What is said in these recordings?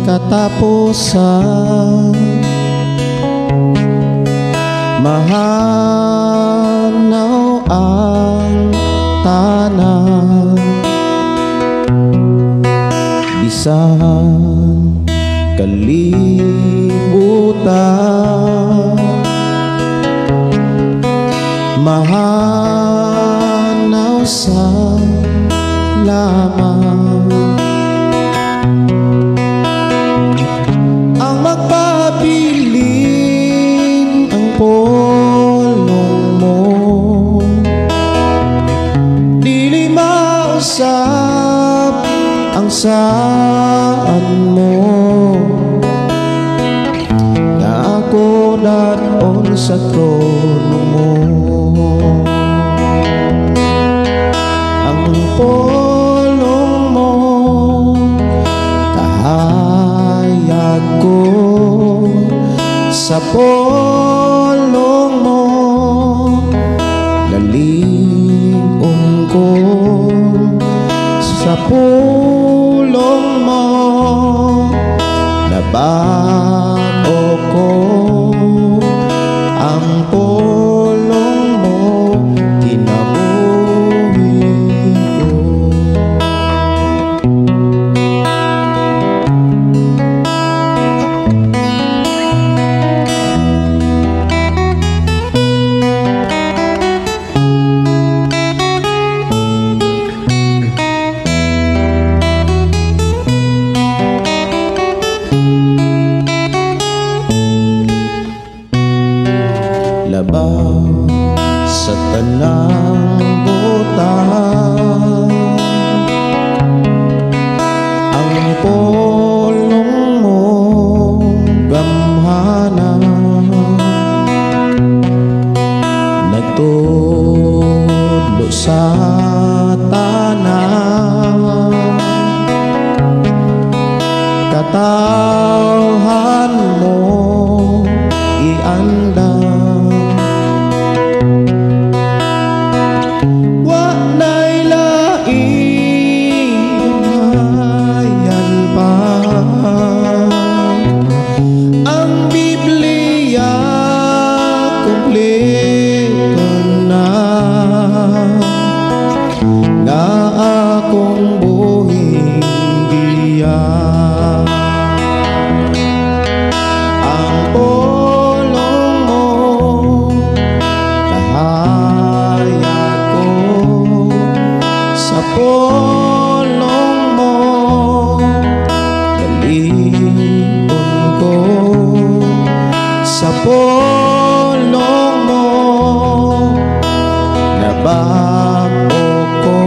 Katapusan. Mahanaw ang tanan, bisan kalibutan. Mahanaw sa lamang ang magpabilin, ang polong mo dili mausap ang saan mo, nga ako dadon sa trono mo. Ang polong mo kahayag ko, sa polong mo lalim ko, sa pulong mo nabago ko, ang pulong mo kinabuhi ko. Labaw sa tanang butang, ang polong mo gamhanan, nagtudlo sa tanan, katawhan mo iandam. Wa na'y laing gamayan pa, ang Biblia kumpleto na, nga akong buhing giya. Ang polong mo kahayag ko, sa polong mo dalipon ko, sa polong mo nabago ko,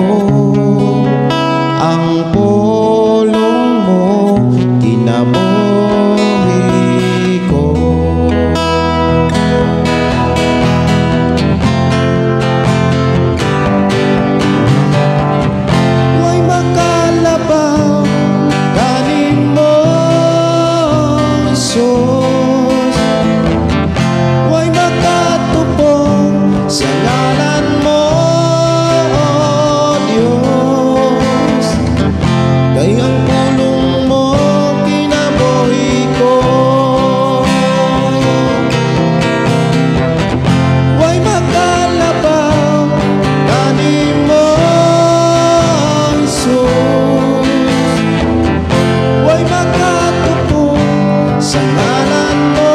ang polong mo kinabuhi ko. Way makalabaw kanimo, Jesus, way makatupong sa ngalan mo, O Diyos, kay ang pulong mo kinabuhi ko. Way makalabaw kanimo, Jesus, way makatupong sa ngalan mo,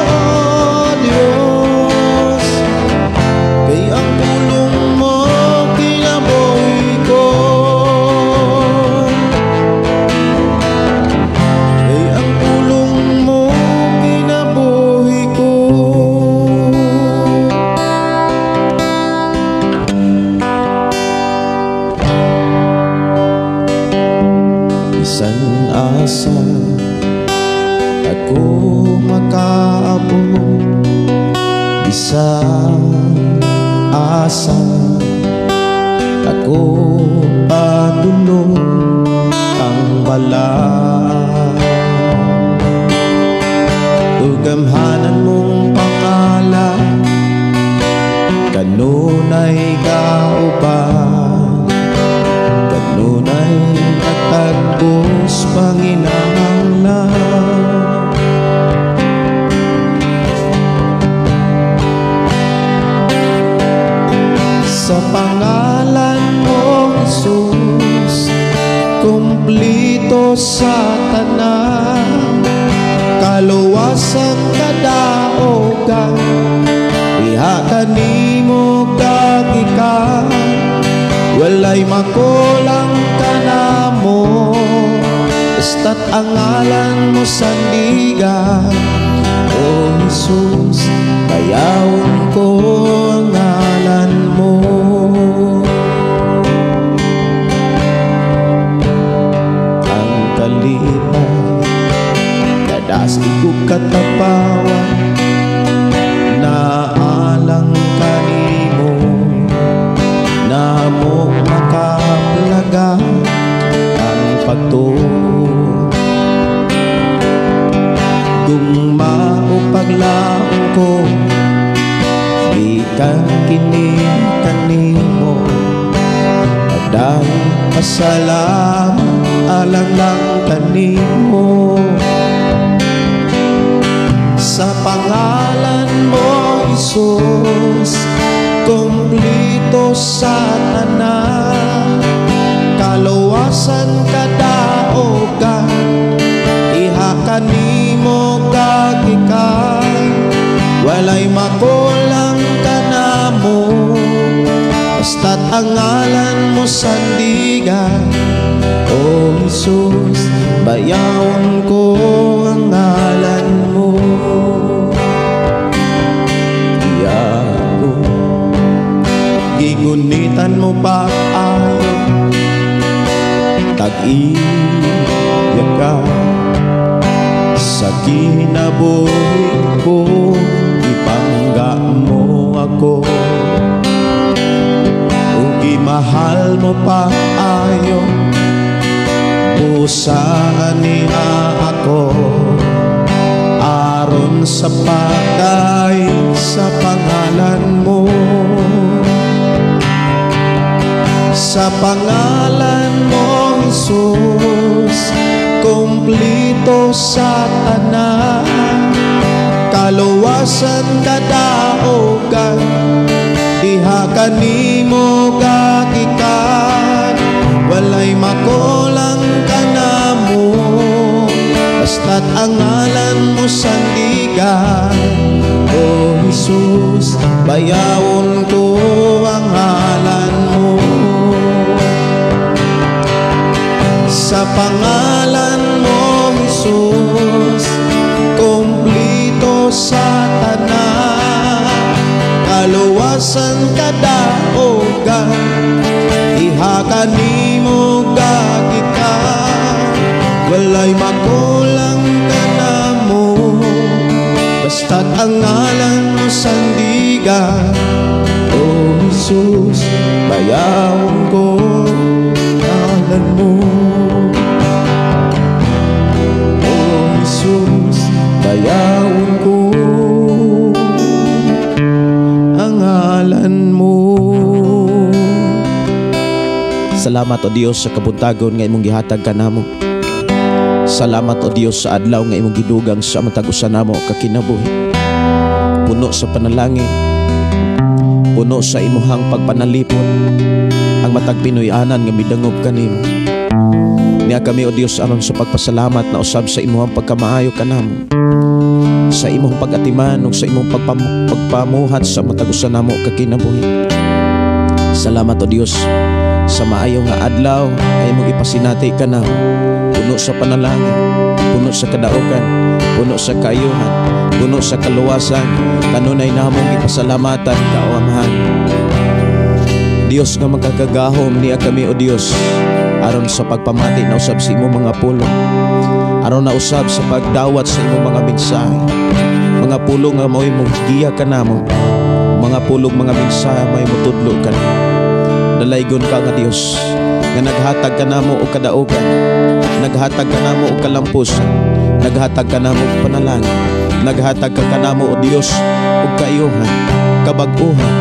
O Diyos, kay ang pulong mo kinabuhi ko. Kay ang pulong mo kinabuhi ko. Bisan asa ako makaabot, bisan asa ako padulong ang balaan. Ugamhanan mong pangalan, kanunay kauban, kanunay natagpos panginahanglan. Sa pangalan mo, Jesus, kumplito sa tanan, kaluwasan, kadaogan, diha kanimo kagikan. Walay makulang kanamo, basta't ang ngalan mo sandigan. O Jesus, bayawon ko ang ngalan mo. Ang kalipay, kadasig ug katapawan, naalang kanimo, namo makaplaga ang pagtuo. Gugma o paglaom ko, gikan kini kanimo, pagdahil pasalamat alang lang kanimo. Sa pangalan mo, Jesus, kumplito sa tanan, kaluwasan, kadaogan, diha kanimo kagikan. Walay makulang kanamo, basta't ang ngalan mo sandigan. O Jesus, bayawon ko ang ngalan mo. Iyago, gigunitan mo pa ayo, tag-iya ka sa kinabuhi ko, ipangga mo ako, ug mahal mo pa ayo, busa niya ako, aron sa pagday sa pangalan mo. Sa pangalan mo, Jesus, kumplito sa tanan, kaluwasan, kadaogan, diha kanimo kagikan. Walay makulang kanamo, basta't ang ngalan mo sandigan. O Jesus, bayawon ko ang ngalan mo. Sa pangalan mo, Jesus, kumplito sa tanan, kaluwasan, kadaogan, diha kanimo kagikan. Walay makulang kanamo, basta't ang ngalan mo sandigan. O Jesus, bayawon ko ngalan mo. O Jesus, bayawon ko ang ngalan mo. Salamat, O Dios, sa kabuntagon nga imong gihatag kanamo. Salamat, O Dios, sa adlaw nga imong gidugang sa matag usa namo ka kinabuhi. Puno sa panalangin, puno sa imuhang pagpanalipod ang matag Pinoy-anan nga midangop kanimo. Niya kami, O Dios, aron sa pagpasalamat na usab sa imuhang pagkamaayo kanamo, sa imong pag-atiman ug sa imong pagpamuhat sa matag usa namo ka kinabuhi. Salamat, O Dios, sa maayo nga adlaw ay imong ipasinati kanamo, puno sa panalangin, puno sa kadaugan, puno sa kaayuhan, puno sa kaluwasan. Kanunay namong ipasalamatan ka, O Amahan. Dios nga magkakagahom, niya kami, O Dios, aron sa pagpamati na usab sa imong mga pulong, aron na usab sa pagdawat sa imong mga mensahe, mga pulong nga mao'y mogiya kanamo, mga pulong, mga mensahe may mutudlo kanamo. Dalaygon ka nga Dios nga naghatag kanamo og kadaugan, naghatag kanamo og kalampusan, naghatag kanamo og panalangin, naghatag ka kanamo, O Dios, og kaayuhan, kabag-uhan,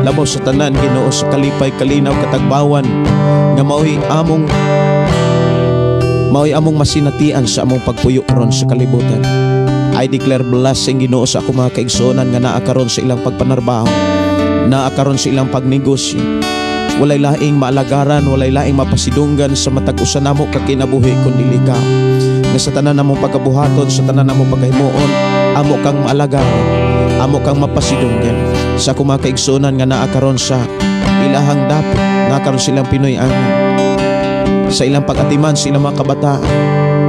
labaw sa tanan, Ginoo, sa kalipay, kalinaw, katagbawan nga mao'y among masinatian sa among pagpuyo karon sa kalibutan. I declare blessing, Ginoo, sa akong mga kaigsuonan nga naa karon sa ilang pagpanarbaho. Naa karon sa ilang pagnegosyo. Walay laing maalagaran, walay laing mapasidunggan sa matag usa namo ka kinabuhi kun dili ka. Nga sa tanan namong pagkabuhaton, sa tanan namong pagkahimuon, amo kang maalagaran, amo kang mapasidunggan. Sa akong mga kaigsuonan nga naa karon sa ilahang dapit, naa karon silang Pinoy-angan, sa ilang pag-atiman sa ilang mga kabataan,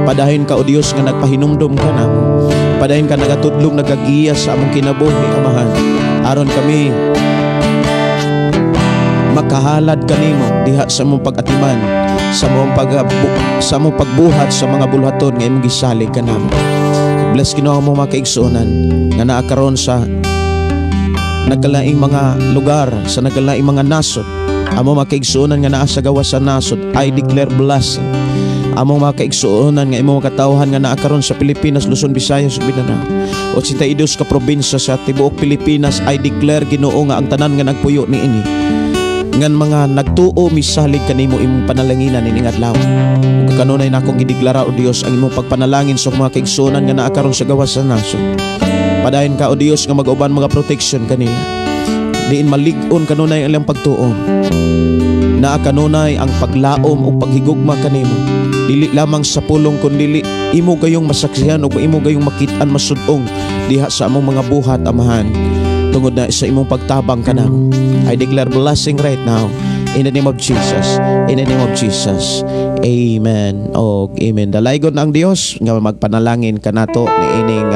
padayon ka o Dios nga nagpahinumdom ka namo. Padayon ka nagatudlong, nagagiya sa among kinabuhi, Amahan. Aron kami makahalad kanimo diha sa among pag-atiman, sa among pagbuhat sa mga bulhaton nga imong gisalig kanamo. Bless Ginoo mo mga kaigsuonan nga naa karon sa nagkalaing mga lugar, sa nagkalaing mga nasod. Amo mga kaigsuonan nga naa sa gawas sa nasod, I declare blessing. Among mga kaigsuonan nga imong katawhan nga naa karon sa Pilipinas, Luzon, Visayas ug Mindanao, 82 ka probinsya sa tibuok Pilipinas, I declare Ginoo nga ang tanan nga nagpuyo niini ngan mga nagtuo misalig kanimo imong panalanginan ining adlaw. Ug kanunay nakong gideklara o Dios ang imong pagpanalangin sa mga kaigsuonan nga naa karon sa gawas sa nasod. Padayon ka o Dios nga mag-uban mga protection kanila. Diin malig-on kanunay ang ilang pagtuo. Naa kanunay ang paglaom ug paghigugma kanimo. Dili lamang sa pulong kundili imo gayong masaksihan ug imo gayong makit-an masud-ong diha sa among mga buhat, Amahan. Tungod na sa imong pagtabang kanamo. I declare blessing right now in the name of Jesus. In the name of Jesus. Amen. Og amen. Dalaygon ang Dios nga magpanalangin kanato niining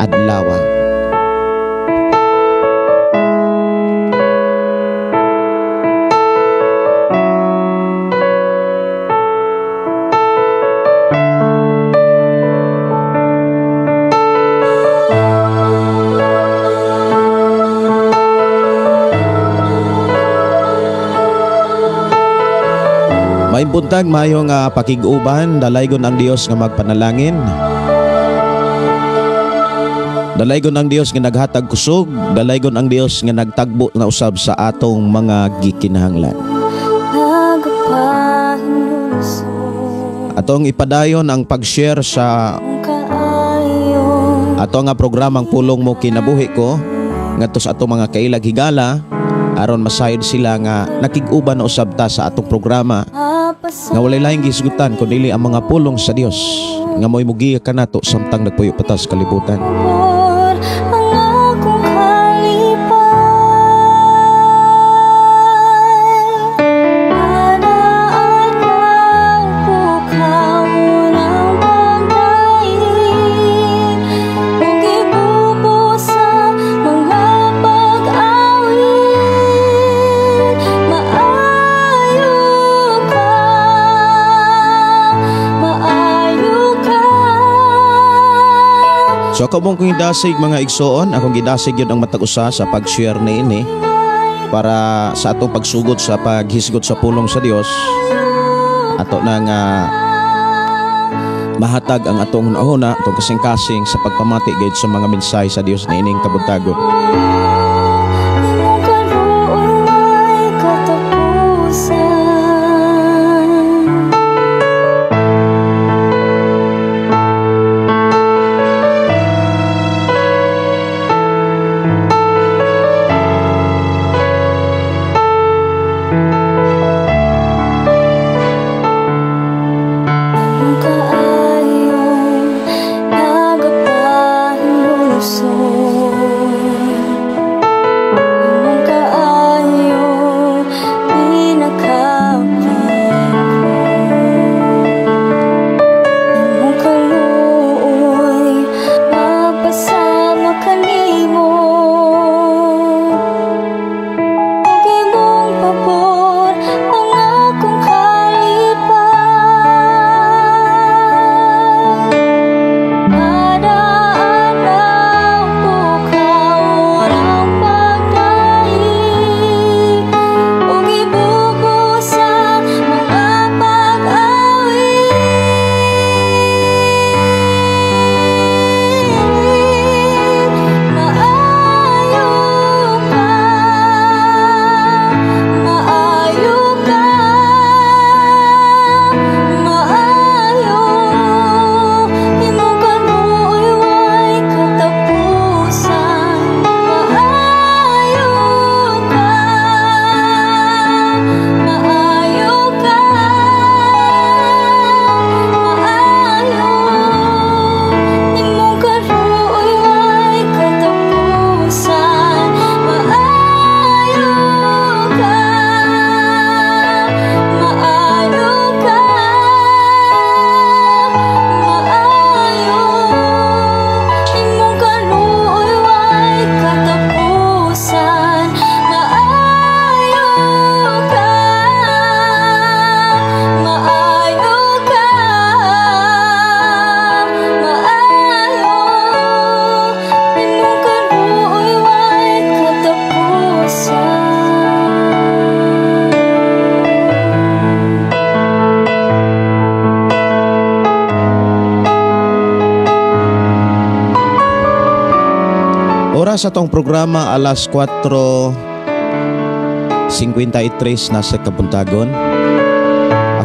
adlaw. Maayong buntag, maayong pakig-uban, dalaygon ang Dios nga magpanalangin. Dalaygon ang Dios nga naghatag kusog, dalaygon ang Dios nga nagtagbo na usab sa atong mga gikinahanglan. Atong ipadayon ang pag-share sa ato nga programang Pulong Mo Kinabuhi Ko ngadto sa atong mga kailag higala aron masayod sila nga nakig-uban na usab ta sa atong programa nga walay laing gisgutan kun dili ang mga pulong sa Dios nga mo'y mugiya kanato samtang nagpuyo pa ta sa kalibutan. So ako mong kong gidasig mga igsoon, akong gidasig yun ang matag usa sa pag-share niini para sa atong pagsugod sa paghisgot sa pulong sa Dios. Ato na nga mahatag ang atong hunahuna, atong kasing-kasing sa pagpamati gayud sa mga mensahe sa Dios niining kabuntagon. Oras sa atong programa, alas 4:53 na sa kabuntagon.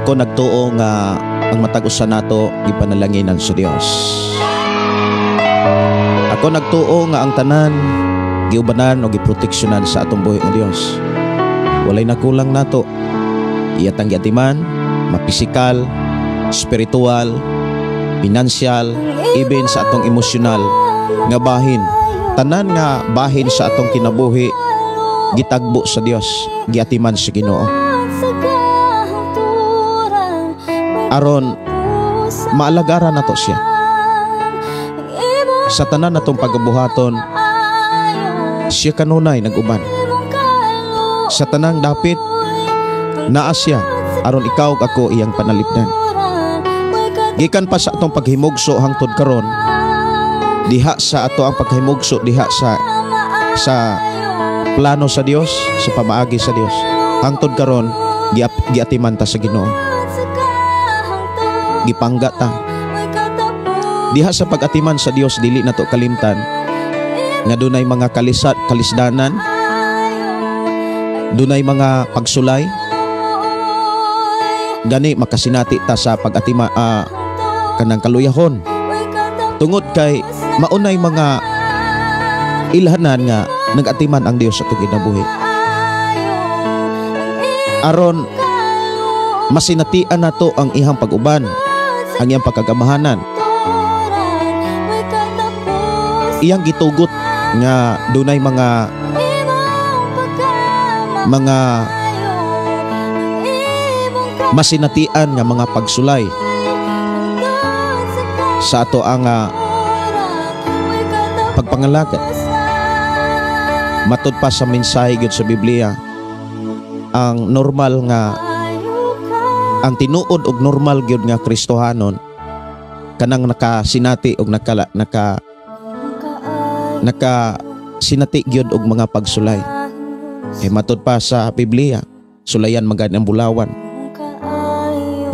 Ako nagtuo nga ang matag usa nato gipanalanginan sa Dios. Ako nagtuo nga ang tanan giubanan o giproteksyonan sa atong buhi ng Dios. Walay nakulang nato. Iyatang giatiman, mapisikal, spiritual, pinansyal, even sa atong emosyonal nga bahin. Tanan nga bahin sa atong kinabuhi gitagbo sa Dios, giatiman sa Ginoo. Aron maalagaran nato siya. Sa tanan natong pagabuhaton, siya kanunay nag-uban. Sa tanang dapit, naa siya aron ikaw ug ako iyang panalipdan. Gikan pa sa atong paghimugso hangtod karon, diha sa ato ang paghimugso diha sa plano sa Dios, sa pamaagi sa Dios. Hangtod karon giatiman ta sa Ginoo. Gipangga ta. Diha sa pag-atiman sa Dios, dili nato kalimtan nga dunay mga kalisat, kalisdanan, dunay mga pagsulay. Gani makasinati ta sa pag-atima kanang kaluyahon. Tungod kay maunay mga ilhanan nga nag-atiman ang Dios sa atong kinabuhi. Aron masinatian nato ang iyang pag-uban, ang iyang pagkagamahanan. Iyang gitugot nga dunay mga masinatian nga mga pagsulay sa ato ang pagpangalagad. Matud pa sa mensahe gyud sa Biblia, ang normal nga ang tinuod og normal gyud nga Kristohanon kanang nakasinati og naka naka naka sinati gyud og mga pagsulay. Kay matud pa sa Biblia, sulayan man gani ang bulawan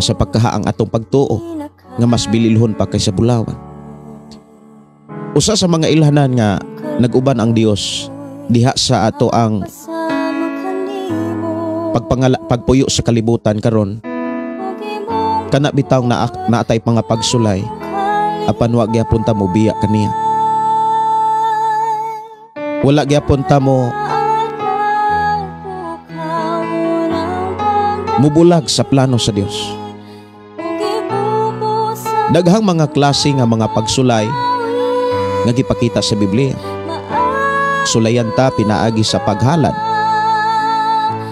sa pagkaha ang atong pagtuo nga mas bililhon pa kaysa bulawan. Usa sa mga ilhanan nga nag-uban ang Dios diha sa ato ang pagpuyo sa kalibutan karon, kana bitaw na naatay mga pagsulay apan wa gyapon ta mobiya kaniya. Wala gyapon ta mo mubulag sa plano sa Dios. Daghang mga klase nga mga pagsulay nga gipakita sa Biblia. Sulayan ta pinaagi sa paghalad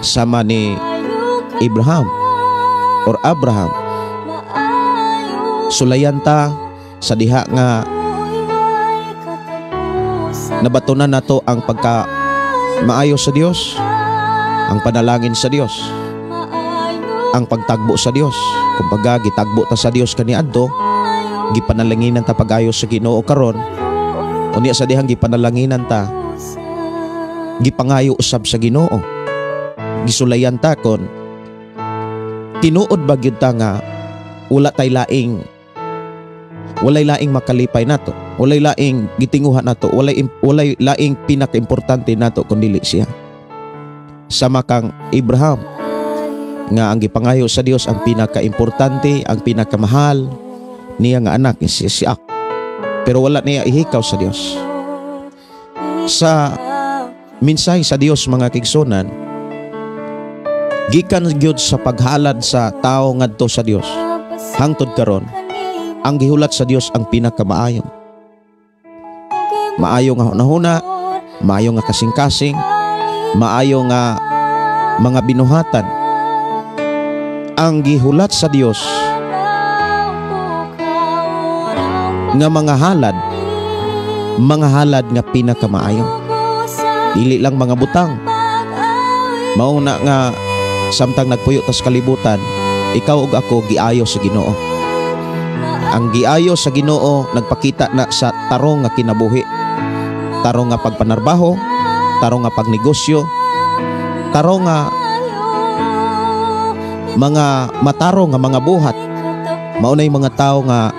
sama ni Abraham or Abraham. Sulayan ta sa diha nga nabatunan nato ang pagka maayo sa Dios, ang panalangin sa Dios, ang pagtagbo sa Dios. Kumbaga gitagbo ta sa Dios kaniadto, gipanalanginan ta pag-ayo sa Ginoo karon. Unya sa dihang gipanalanginan ta, gipangayo usab sa Ginoo. Gisulayan ta kon tinuod ba gyud ta nga wala tay laing, walay laing makalipay nato, walay laing gitinguha nato, walay laing pinakaimportante nato kun dili siya. Sama kang Abraham nga ang gipangayo sa Dios ang pinakaimportante, ang pinakamahal niya nga anak si Isaac. Pero wala niya ihikaw sa Dios. Sa mensahe sa Dios, mga kigsunan, gikan gyud sa paghalad sa tao ngadto sa Dios hangtod karon, ang gihulat sa Dios ang pinakamaayo. Maayo nga hunahuna, maayo nga kasing-kasing, maayo nga mga binuhatan. Ang gihulat sa Dios nga mga halad nga pinakamaayo. Dili lang mga butang. Mao na nga samtang nagpuyo tas kalibutan, ikaw ug ako giayo sa Ginoo. Ang giayo sa Ginoo nagpakita na sa tarong nga kinabuhi, tarong nga pagpanarbaho, tarong nga pagnegosyo, tarong nga mga matarong nga mga buhat. Mao nay mga tawo nga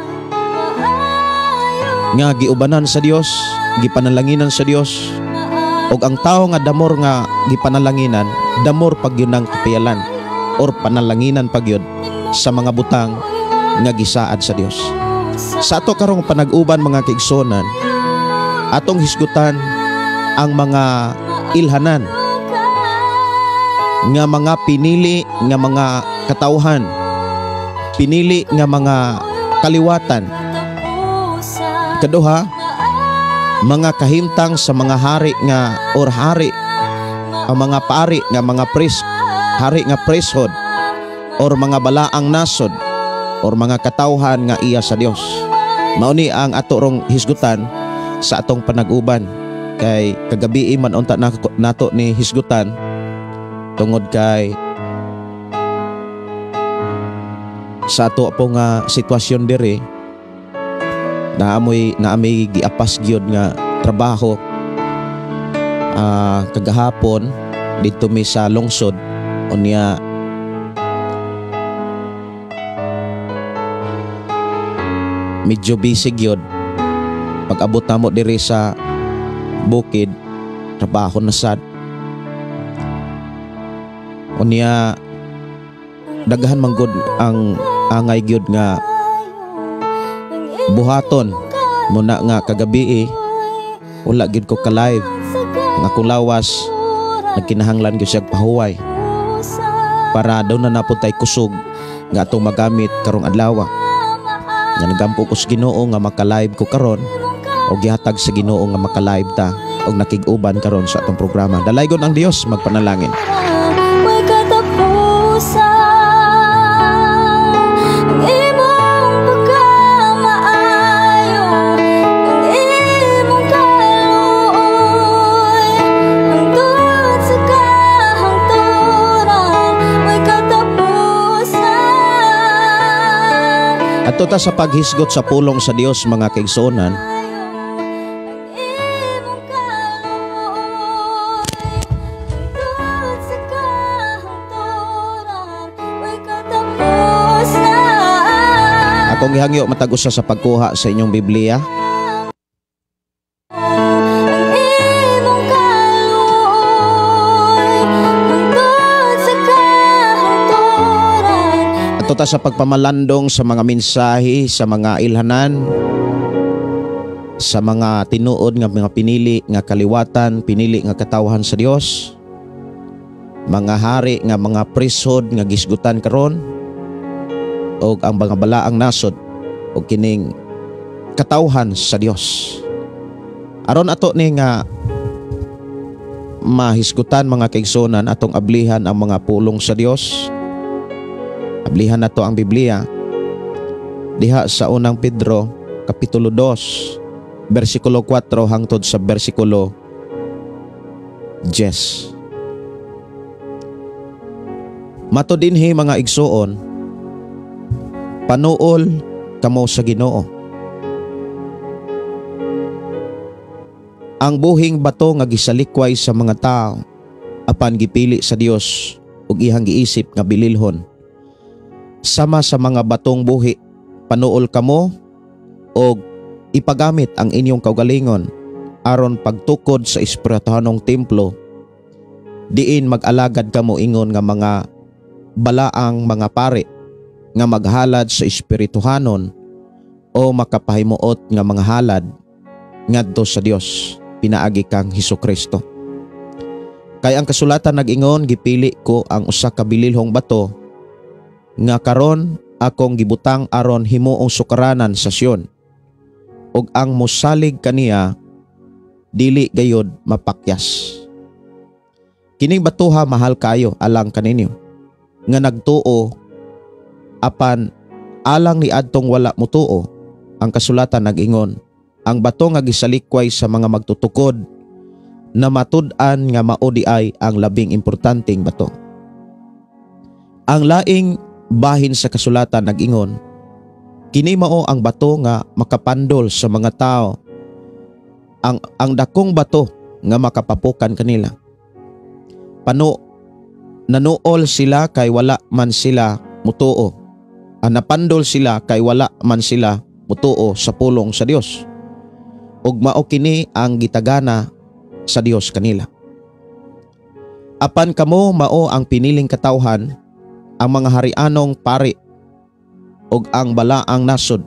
giubanan sa Dios, gipanalanginan sa Dios, ug ang tawo nga damor nga gipanalanginan, damor pagyud ang kapiyalan or panalanginan pagyud sa mga butang nga gisaad sa Dios. Sa ato karong panag-uban, mga kaigsuonan, atong hisgutan ang mga ilhanan nga mga pinili nga mga katawhan, pinili nga mga kaliwatan. Kaduha, mga kahimtang sa mga hari nga or hari ang mga pari nga mga priest, hari nga priesthood or mga balaang nasod or mga katawhan nga iya sa Dios. Mao ni ang ato rong hisgutan sa atong panag-uban, kay kagabi man unta nato ni hisgutan tungod kay sa ato po nga sitwasyon diri naamoy naami giapas gyud nga trabaho kagahapon didto mi sa lungsod. Unya medyo busy gyud. Pag-abot namo diri sa bukid, trabaho na sad. Unya daghan man gud ang angay gyud nga buhaton. Muna nga kagabi wala gyud ko ka live. Ang akong lawas nagkinahanglan gyud siya pahuway para daw na napod tay kusog nga atong magamit karong adlaw. Nga nagampo ko sa Ginoo nga maka-live ko karon, og gihatag sa Ginoo nga maka-live ta og nakig-uban karon sa atong programa. Dalaygon ang Dios, magpanalangin. May katapusan ang imong pagkamaayo, ang imong kaluoy, hangtod sa kahangturan, may katapusan. Adto ta sa paghisgot sa pulong sa Dios, mga kaigsuonan. Akong gihangyo matag usa sa pagkuha sa inyong Biblia. Adto ta sa pagpamalandong sa mga mensahe, sa mga ilhanan, sa mga tinuod nga mga pinili nga kaliwatan, pinili nga katawhan sa Dios, mga hari nga mga priesthood nga gisgutan karon, og ang mga balaang nasod og kining katawhan sa Dios. Aron ato ni nga mahisgutan, mga kaigsuonan, atong ablihan ang mga pulong sa Dios. Ablihan nato ang Biblia diha sa Unang Pedro kapitulo 2 bersikulo 4 hangtod sa bersikulo 10. Mato dinhi, mga igsuon, panuol kamo sa Ginoo. Ang buhing bato nga gisalikway sa mga tao apan gipili sa Dios ug ihang giisip nga bililhon. Sama sa mga batong buhi, panuol kamo og ipagamit ang inyong kaugalingon aron pagtukod sa espirituhanong templo, diin mag-alagad kamo ingon nga mga balaang mga pari nga maghalad sa espirituhanon o makapahimuot nga mga halad ngadto sa Dios pinaagi kang Hesukristo. Kay ang kasulatan nag-ingon, gipili ko ang usa ka bililhong bato nga karon akong gibutang aron himuong sukaranan sa Sion, ug ang mosalig kaniya dili gayod mapakyas. Kining batuha mahal kayo alang kaninyo nga nagtuo, apan alang ni adtong wala mutuo. Ang kasulatan nag-ingon, ang bato nga gisalikway sa mga magtutukod na matud-an nga mao di ay ang labing importanteng bato. Ang laing bahin sa kasulatan nag-ingon, kini mao ang bato nga makapandol sa mga tao, ang dakong bato nga makapapukan kanila. Pano nanuol sila kay wala man sila mutuo. Napandol sila kay wala man sila mutuo sa pulong sa Dios. Ug mao kini ang gitagana sa Dios kanila. Apan kamo mao ang piniling katawhan, ang mga harianong pari ug ang balaang nasod.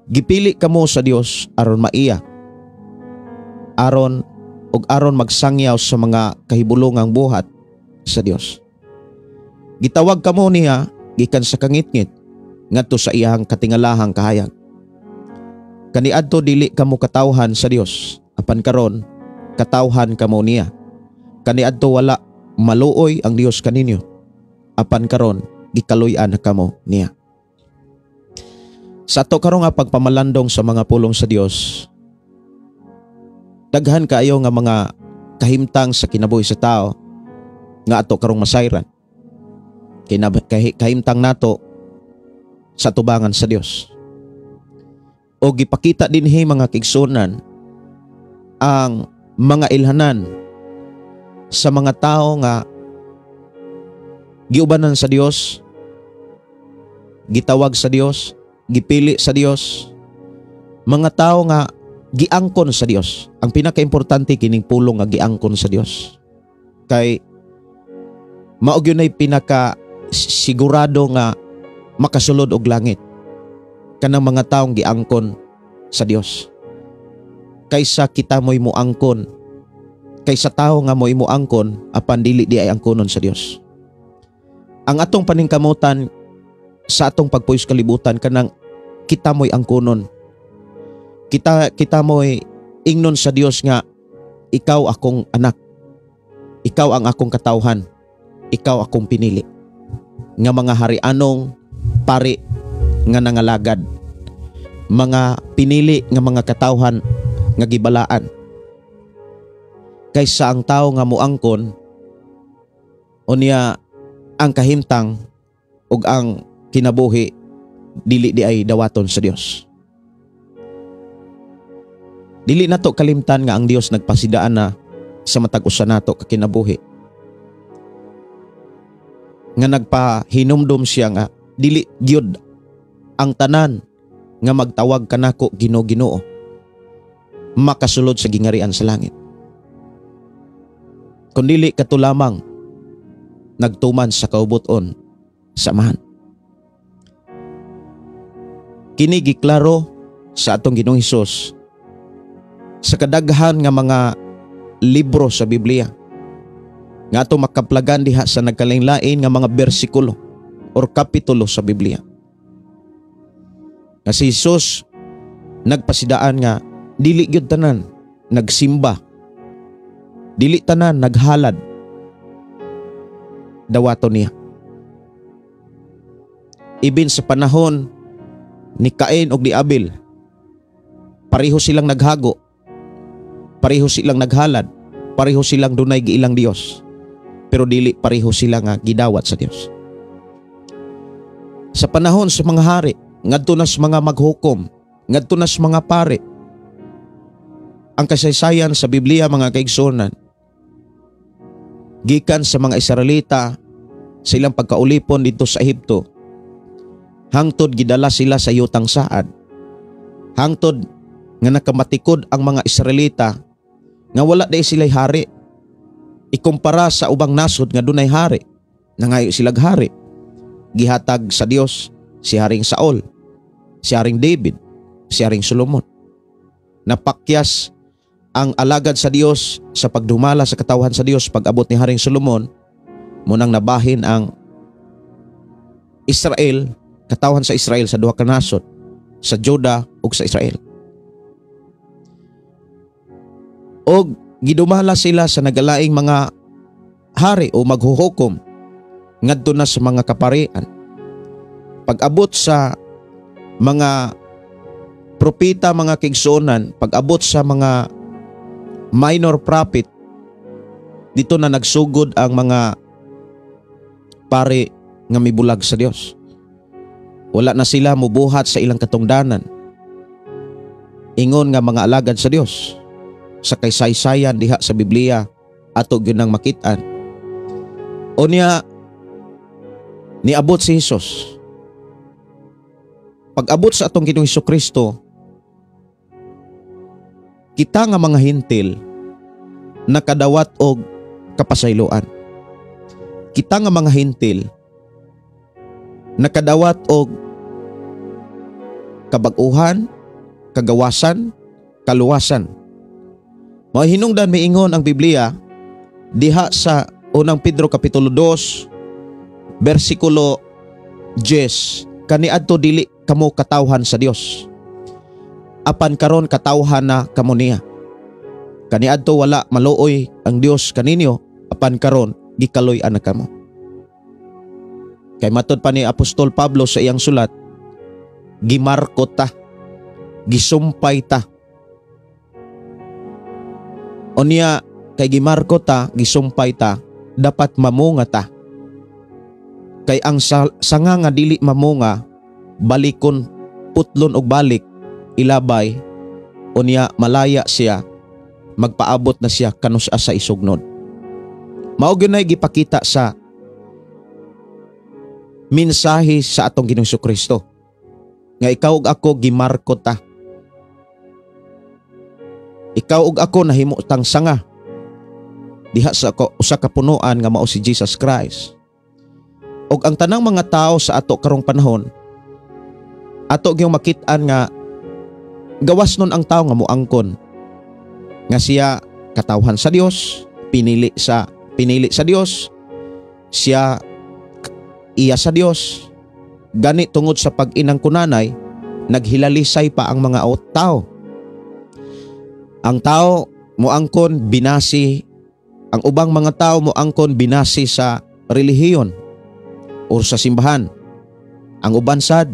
Gipili kamo sa Dios aron maiya, aron ug aron magsangyaw sa mga kahibulongang buhat sa Dios. Gitawag kamo niya gikan sa kangitngit ngadto sa iyang katingalahang kahayag. Kaniadto dili kamo katawhan sa Dios, apan karon katawhan kamo niya. Kaniadto wala maluoy ang Dios kaninyo, apan karon gikaluy-an kamo niya. Sa ato karon nga pagpamalandong sa mga pulong sa Dios, daghan kaayo nga mga kahimtang sa kinabuhi sa tao nga ato karong masayran. Kahimtang nato sa tubangan sa Dios. O gipakita dinhi, mga kaigsuonan, ang mga ilhanan sa mga tao nga giubanan sa Dios, gitawag sa Dios, gipili sa Dios, mga tao nga giangkon sa Dios. Ang pinakaimportante kining pulong nga giangkon sa Dios. Kay mao gyud nay pinaka sigurado nga makasulod og langit kanang mga taong giangkon sa Dios. Kaysa kita mo'y muangkon, kaysa tao nga mo'y muangkon apan dili di ay angkonon sa Dios. Ang atong paningkamutan sa atong pagpuyo sa kalibutan, kanang kita mo'y angkonon. Kita mo'y ingnon sa Dios nga ikaw akong anak. Ikaw ang akong katawhan. Ikaw akong pinili. Nga mga harianong pari nga nangalagad. Mga pinili nga mga katawhan nga gibalaan. Kaysa ang tao nga muangkon, unya ang kahimtang ug ang kinabuhi dili di ay dawaton sa Dios. Dili nato kalimtan nga ang Dios nagpasidaan na sa matag usa nato ka kinabuhi. Nga nagpahinumdom siya nga dili gyud ang tanan nga magtawag kanako Ginoo, Ginoo makasulod sa gingarian sa langit. Kun dili kato lamang nagtuman sa kaubuton sa Amahan. Kini giklaro sa atong Ginoong Hesus sa kadaghan nga mga libro sa Biblia nga ato makaplagan diha sa nagkalain-lain nga mga bersikulo or kapitulo sa Biblia. Nga si Jesus nagpasidaan nga dili gyud tanan nagsimba, dili tanan naghalad dawaton niya. Ibin sa panahon ni Cain og ni Abel, pareho silang naghago, pareho silang naghalad, pareho silang dunay giilang Dios, pero dili pareho sila nga gidawat sa Dios. Sa panahon sa mga hari, ngadto na sa mga maghukom, ngadto na sa mga pare. Ang kasaysayan sa Biblia, mga kaigsuonan, gikan sa mga Israelita sa ilang pagkaulipon dito sa Ehipto, hangtod gidala sila sa yutang saad, hangtod nga nakamatikod ang mga Israelita nga wala day sila'y hari. Ikumpara sa ubang nasod nga dunay hari, nangayo silag hari. Gihatag sa Dios si Haring Saul, si Haring David, si Haring Solomon. Napakyas ang alagad sa Dios sa pagdumala sa katawhan sa Dios pag-abot ni Haring Solomon, munang nabahin ang Israel, katawhan sa Israel sa duha ka nasod, sa Juda ug sa Israel. Og gidumala sila sa nagalaing mga hari o maghuhukom ngadto na sa mga kaparian. Pag-abot sa mga propeta, mga kaigsuonan, pag-abot sa mga minor prophet, dito na nagsugod ang mga pare nga mibulag sa Dios. Wala na sila mubuhat sa ilang katungdanan. Ingon nga mga alagad sa Dios. Sa kaysaysayan diha sa Biblia ato gyud nang makit-an. Unya niabot si Hesus. Pag-abot sa atong Ginoong Hesukristo, Kita nga mga Hentil nakadawat og kapasayloan. Kita nga mga Hentil nakadawat og kabag-uhan, kagawasan, kaluwasan. Mao hinungdan miingon ang Biblia diha sa unang Pedro kapitulo 2 bersikulo 10, kaniadto dili kamo katawhan sa Dios, apan karon katawhan na kamo niya. Kaniadto wala maluoy ang Dios kaninyo, apan karon gikaloy-an na kamo. Kay matod pa ni Apostol Pablo sa iyang sulat, gimarko ta, gisumpay ta. Unya kay gimarko ta, gisumpay ta, dapat mamunga ta. Kay ang sanga nga dili mamunga, balikon, putlon og balik, ilabay, unya malaya siya, magpaabot na siya kanus-a sa isugnod. Mao gyud nay gipakita sa mensahe sa atong Ginoong Kristo nga ikaw ug ako gimarko ta. Ikaw ug ako nahimo tang sanga diha sa usa ka punuan nga mao si Jesus Christ. Og ang tanang mga tao sa ato karong panahon, ato gyud makit-an nga gawas nun ang tao nga moangkon nga siya katawhan sa Dios, pinili sa Dios, siya iya sa Dios. Gani tungod sa pag-inang kunanay, naghilalisay pa ang mga tao. Ang tao moangkon binasi, ang ubang mga tao moangkon binasi sa relihiyon or sa simbahan. Ang uban sad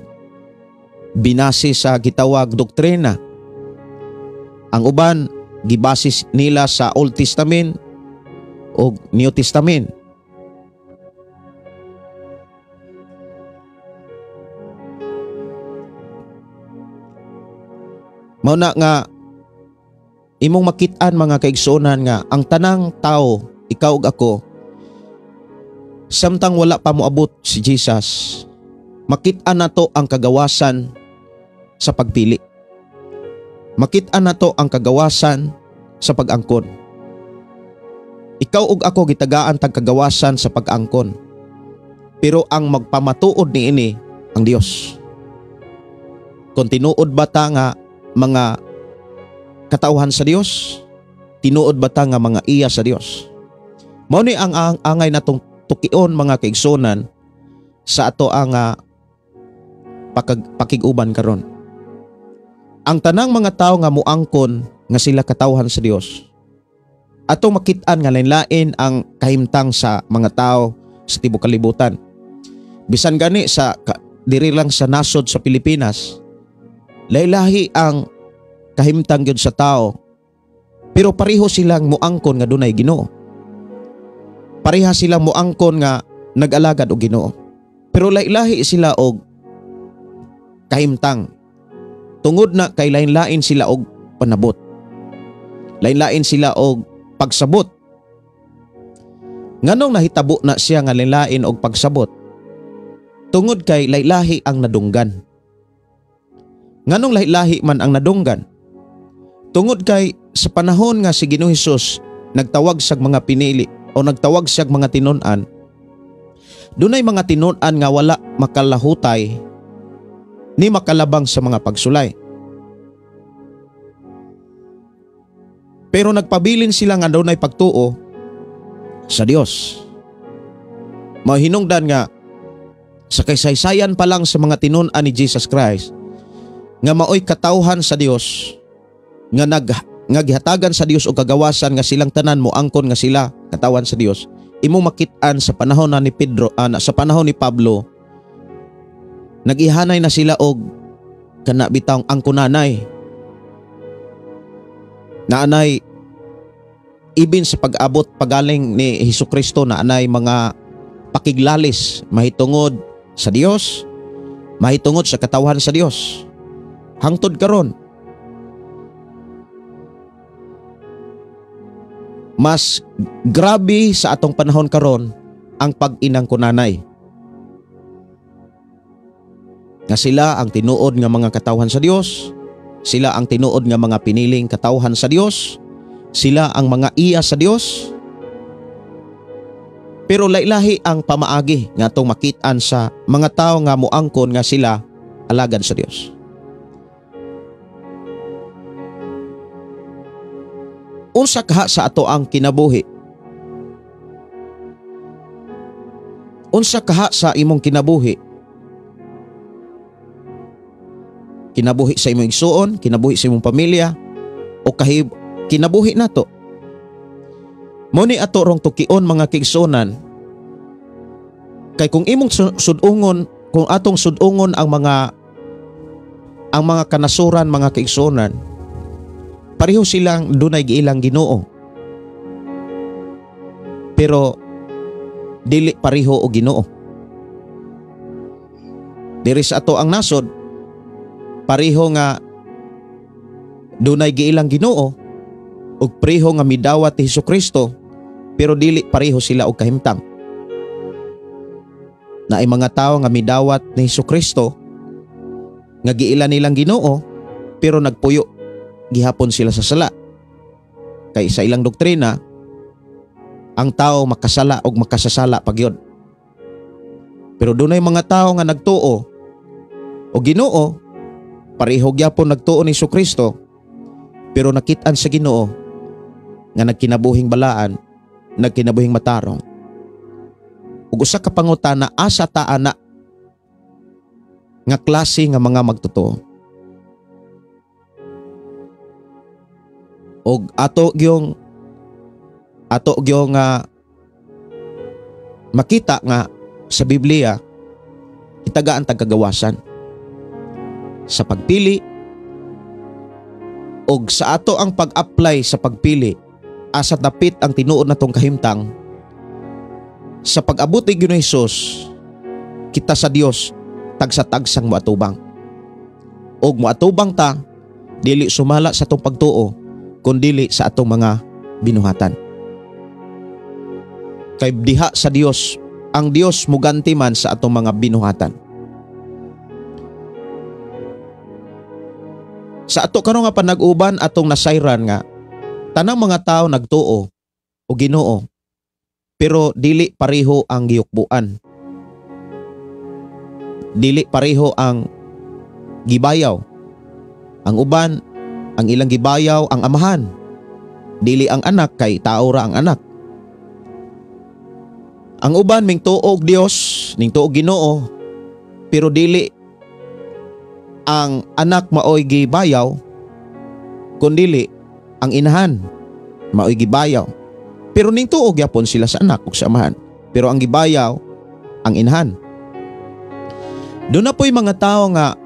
binasi sa gitawag doktrina. Ang uban gibase nila sa Old Testament o New Testament. Mao na nga imong makit-an mga kaigsuonan nga ang tanang tao, ikaw ug ako, samtang wala pa moabot si Jesus, makit-an nato ang kagawasan sa pagpili. Makit-an nato ang kagawasan sa pag-angkon. Ikaw ug ako gitagaan tag kagawasan sa pag-angkon. Pero ang magpamatuod niini ang Dios. Kung tinuod ba ta nga mga katawhan sa Dios, tinuod ba ta nga mga iya sa Dios? Mao ni ang angay natong tukion mga kaigsuonan sa ato ang pakig-uban karon. Ang tanang mga tao nga muangkon nga sila katawhan sa Dios, atong makit-an nga lain-lain ang kahimtang sa mga tao sa tibuok kalibutan. Bisan gani sa diri lang sa nasod sa Pilipinas, laylahi ang kahimtang gyud sa tao, pero pareho silang muangkon nga dunay Ginoo. Pareha silang muangkon nga nag-alagad og Ginoo, pero laylahi sila og kahimtang. Tungod na kay lain-lain sila og panabot, lain-lain sila og pagsabot. Nganong nahitabo na siya nga lain-lain og pagsabot? Tungod kay laylahi ang nadunggan. Nganong lahi-lahi man ang nadunggan? Tungod kay sa panahon nga si Ginoong Hesus nagtawag sa mga pinili o nagtawag siya mga tinun-an, dunay mga tinun-an nga wala makalahutay ni makalabang sa mga pagsulay. Pero nagpabilin sila nga dunay pagtuo sa Dios. Mahinungdan nga sa kaysaysayan pa lang sa mga tinun-an ni Jesus Christ nga maoy katawhan sa Dios, nga nga gihatagan sa Dios og kagawasan nga silang tanan moangkon nga sila katawan sa Dios, imo makit-an sa panahon na ni Pedro, sa panahon ni Pablo, nagihanay na sila og kana bitawng angkonanay. Naanay ibin sa pag-abot pagaling ni Hesukristo, naanay mga pakiglalis mahitungod sa Dios, mahitungod sa katawhan sa Dios. Hangtod karon, mas grabe sa atong panahon karon ang pag-inang kunanay. Nga sila ang tinuod nga mga katawhan sa Dios, Sila ang tinuod nga mga piniling katawhan sa Dios. Sila ang mga iya sa Dios. Pero lailahi ang pamaagi nga atong makit-an sa mga tawo nga moangkon nga sila alagad sa Dios. Unsa kaha sa ato ang kinabuhi? Unsa kaha sa imong kinabuhi? Kinabuhi sa imong igsuon, kinabuhi sa imong pamilya, o kinabuhi nato. Mao ni ato rong tukion mga kaigsuonan, kay kung imong sudungon, kung atong sudungon ang mga kanasuran mga kaigsuonan, pareho silang dunay giilang Ginoo. Pero dili pareho og Ginoo. Diri sa ato ang nasod, pareho nga dunay giilang Ginoo ug pareho nga midawat ni Hesukristo, pero dili pareho sila og kahimtang. Naay mga tawo nga midawat ni Hesukristo nga giila nilang Ginoo, pero nagpuyo gihapon sila sa sala. Kay sa ilang doktrina, ang tao makasala og makasasala pagyod. Pero dunay mga tao nga nagtuo o Ginoo, pareho gyapon nagtuo ni Hesukristo, pero nakit-an sa Ginoo nga nagkinabuhing balaan, nagkinabuhing matarong. Ug usa ka pangutana, asa ta ana nga klase nga mga magtotoo? Og ato gyung makita nga sa Biblia itagaan tagkagawasan sa pagpili, og sa ato ang pag-apply sa pagpili, asa dapit ang tinuod natong kahimtang sa pag-abot ni Ginoong Hesus, kita sa Dios tagsa-tagsang moatubang. Og moatubang ta dili sumala sa atong pagtuo, kundili sa atong mga binuhatan. Kay diha sa Dios, ang Dios muganti man sa atong mga binuhatan. Sa ato karon nga panag-uban, atong nasayran nga tanang mga tao nagtuo o Ginoo, pero dili pareho ang giyukbuan. Dili pareho ang gibayaw. Ang uban, ang ilang gibayaw ang amahan. Dili ang anak, kay tao ra ang anak. Ang uban mingtuo og Dios, ningtuo og Ginoo, pero dili ang anak maoy gibayaw, kundili ang inahan maoy gibayaw. Pero ningtuo gyapon sila sa anak ug sa amahan, pero ang gibayaw ang inahan. Doon na po'y mga tao nga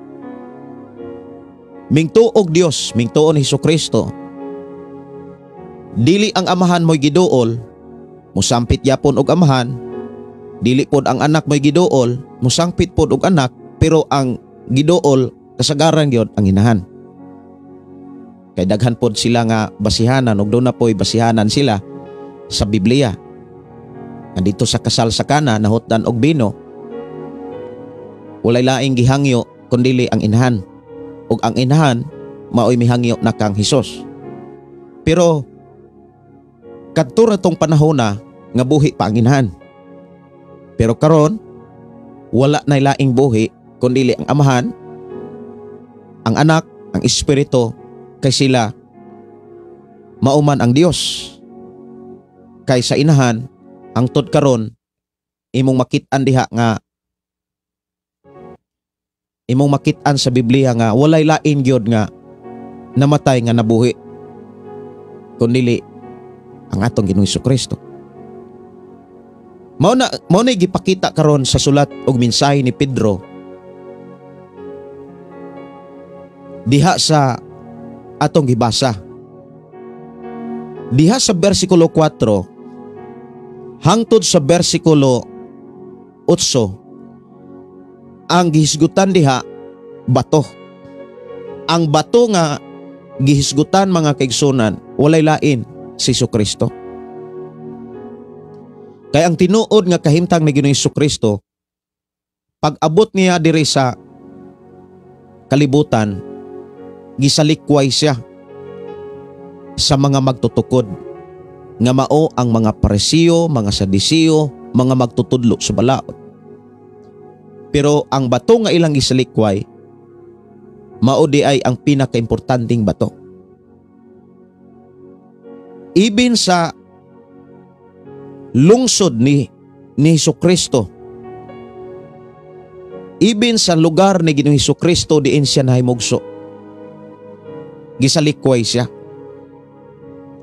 mingtuo og Dios, mingtuo ni Hesukristo, dili ang amahan mo'y giduol, musampit yapon og amahan. Dili pod ang anak mo'y giduol, musangpit pod og anak, pero ang giduol kasagaran gyud ang inahan. Kay daghan pod sila nga basihanan, ug doon na po'y basihanan sila sa Biblia. Nandito sa kasal sa Kana, nahutdan og bino, walay laing gihangyo kundili ang inahan, ug ang inahan maoy mihangyo na kang Hesus. Pero kadto ra tong panahona nga buhi pa ang inahan. Pero karon wala nay laing buhi kundili ang amahan, ang anak, ang espiritu, kay sila mauman ang Dios. Kay sa inahan, hangtod karon imong makit-an diha nga imong makit-an sa Biblia nga walay lain gyud nga namatay nga nabuhi kundili ang atong Ginoong Hesukristo. Mao na gipakita karon sa sulat og mensahe ni Pedro diha sa atong gibasa. Diha sa bersikulo 4 hangtod sa bersikulo 8, ang gihisgutan diha bato. Ang bato nga gihisgutan mga kaigsunan, walay lain si Hesukristo. Kay ang tinuod nga kahimtang ni Ginoong Hesukristo, pag-abot niya diri sa kalibutan, Gisalikway siya sa mga magtutukod nga mao ang mga Parisiyo, mga Sadisiyo, mga magtutudlo sa balaod. Pero ang bato nga ilang gisalikway mao di ay ang pinakaimportanteng bato. Ibin sa lungsod ni Jesucristo, ibin sa lugar ni Ginoong Jesucristo diin siya nahimugso, gisalikway siya.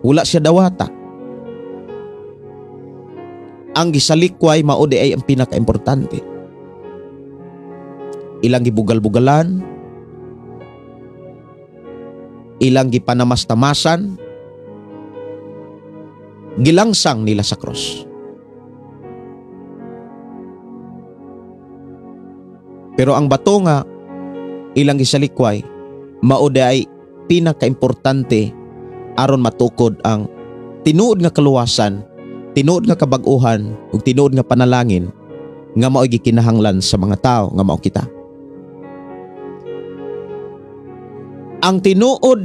Wala siya dawata. Ang gisalikway mao di ay ang pinakaimportante. Ilang gibugal-bugalan, ilang gipanamastamasan, gilangsang nila sa krus. Pero ang bato nga ilang gisalikway mao di ay pinakaimportante aron matukod ang tinuod nga kaluwasan, tinuod nga kabag-uhan ug tinuod nga panalangin nga mao'y gikinahanglan sa mga tao nga mao kita. Ang tinuod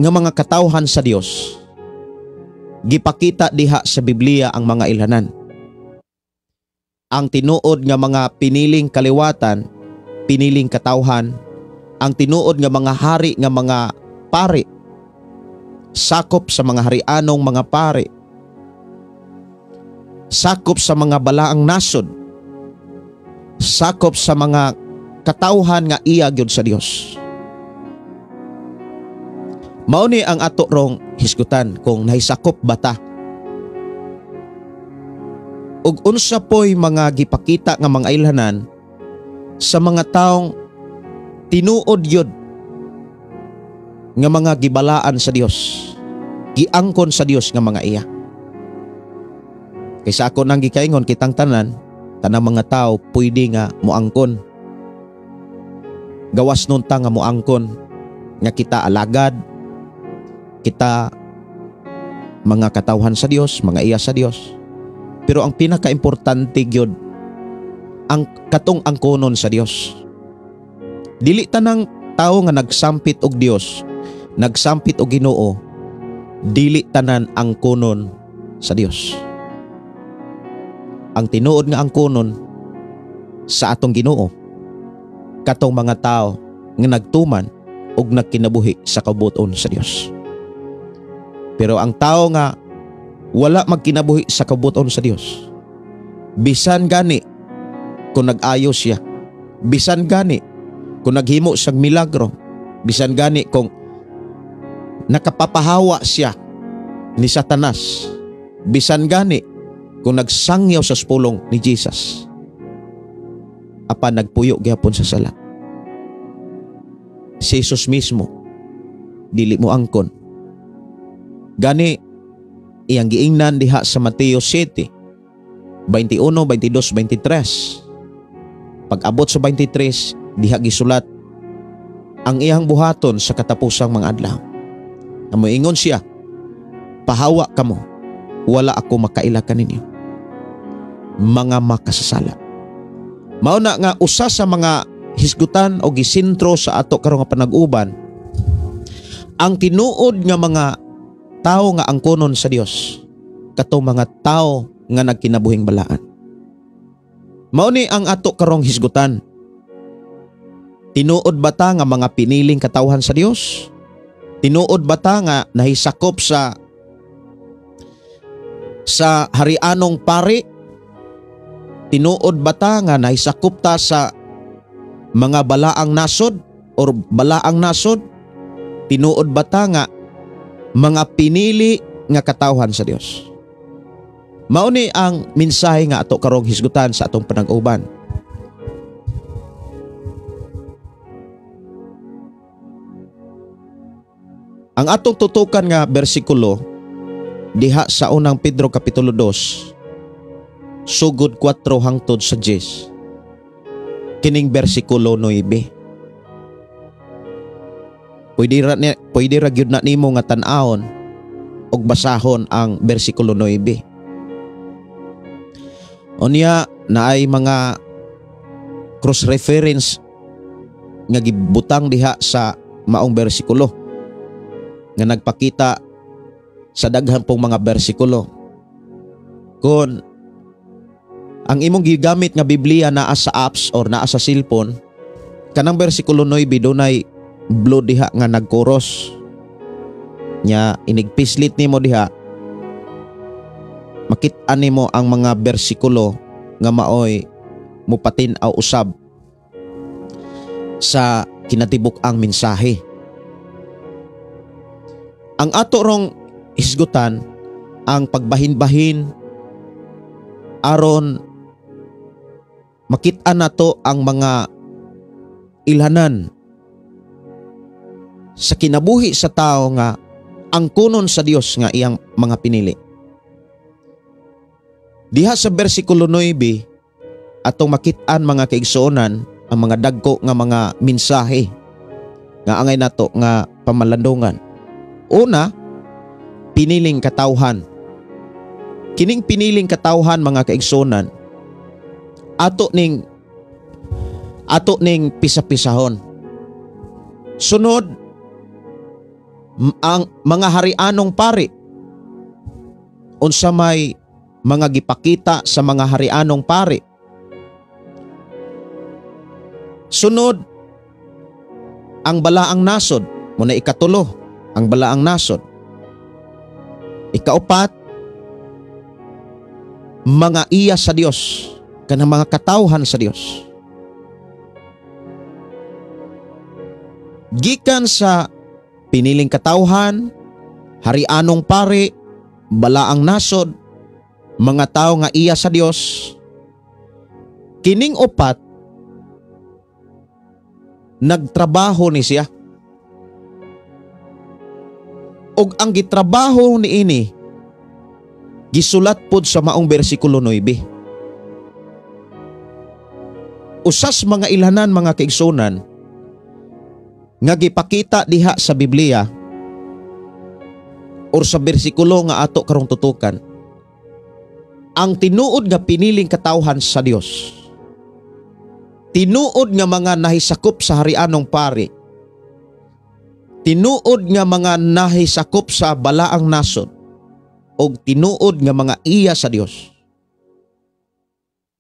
nga mga katawhan sa Dios gipakita diha sa Biblia ang mga ilhanan. Ang tinuod nga mga piniling kaliwatan, piniling katawhan, ang tinuod nga mga hari nga mga pari, sakop sa mga harianong mga pari, sakop sa mga balaang nasod, sakop sa mga katawhan nga iya gyud sa Dios. Mao ni ang ato rong hisgutan kung nahisakop bata. Ug unsa poy mga gipakita nga mga ilhanan sa mga taong tinuod yun nga mga gibalaan sa Dios, giangkon sa Dios nga mga iya. Kaysa ako nang gikaingon kitang tanan, tanang mga tao pwede nga moangkon. Gawas nun ta nga moangkon nga kita alagad, kita mga katawhan sa Dios, mga iya sa Dios. Pero ang pinakaimportante gyud ang katong angkonon sa Dios. Dili tanang tao nga nagsampit og Dios, nagsampit og Ginoo, dili tanan angkonon sa Dios. Ang tinuod nga angkonon sa atong Ginoo katong mga tao nga nagtuman og nagkinabuhi sa kabuoton sa Dios. Pero ang tao nga wala magkinabuhi sa kabuoton sa Dios, bisan gani kung nag-ayo siya, bisan gani kung naghimo siyang milagro, bisan gani kung nakapapahawa siya ni Satanas, bisan gani kung nagsangyaw sa pulong ni Jesus, apan nagpuyo gihapon sa sala, si Jesus mismo dili mo angkon. Gani iyang giingnan diha sa Mateo 7, 21, 22, 23. Pag-abot sa 23, diha gisulat ang iyang buhaton sa katapusang mga adlaw. Moingon siya, pahawa kamo, wala ako makaila kaninyo, mga makasasala. Mao na nga usa sa mga hisgutan o gisentro sa ato karong nga panag-uban, ang tinuod nga mga tao nga angkonon sa Dios, katong mga tao nga nagkinabuhing balaan. Mao ni ang ato karong hisgutan. Tinuod ba ta nga mga piniling katawhan sa Dios? Tinuod ba ta nga nahisakop sa harianong pari? Tinuod ba ta nga nahisakop ta sa mga balaang nasod or balaang nasod? Tinuod ba ta nga mga pinili nga katawhan sa Dios? Mao ni ang mensahe nga ato karong hisgutan sa atong panag-uban. Ang atong tutukan nga bersikulo diha sa unang Pedro kapitulo 2 sugod 4 hangtod sa 10. Kining bersikulo 9. Pwede ra gyud na nimo nga tan-awon og basahon ang bersikulo 9. Unya naay mga cross reference nga gibutang diha sa maong bersikulo nga nagpakita sa daghan pong mga bersikulo. Kung ang imong gigamit nga Biblia naa sa apps or naa sa cellphone, kanang bersikulo 9 dunay blue diha nga nagkuros. Nya inigpislit nimo diha, makit-an nimo ang mga bersikulo nga maoy mupatin-aw usab sa kinatibuk-ang mensahe. Ang ato rong hisgutan ang pagbahin-bahin aron makit-an nato ang mga ilhanan sa kinabuhi sa tao nga ang kunon sa Dios nga iyang mga pinili. Diha sa bersikulo 9 atong makit-an, mga kaigsuonan, ang mga dagko nga mga mensahe nga angay nato nga pamalandungan. Una, piniling katawhan. Kining piniling katawhan, mga kaigsuonan, ato ning pisa-pisahon. Sunod, ang mga harianong pari. Unsa may mga gipakita sa mga harianong pari? Sunod, ang balaang nasod. Muna ikatulo, ang balaang nasod. Ikaupat, mga iya sa Dios, kanang mga katawhan sa Dios. Gikan sa piniling katawhan, harianong pari, balaang nasod, mga tao nga iya sa Dios, kining upat nagtrabaho ni siya. Og ang gitrabaho niini gisulat pod sa maong bersikulo 9. Usas mga ilhanan, mga kaigsunan, nga gipakita diha sa Biblia or sa bersikulo nga ato karong tutukan, ang tinuod nga piniling katawhan sa Dios, tinuod nga mga nahisakop sa harianong pari, tinuod nga mga nahisakop sa balaang nasod, og tinuod nga mga iya sa Dios,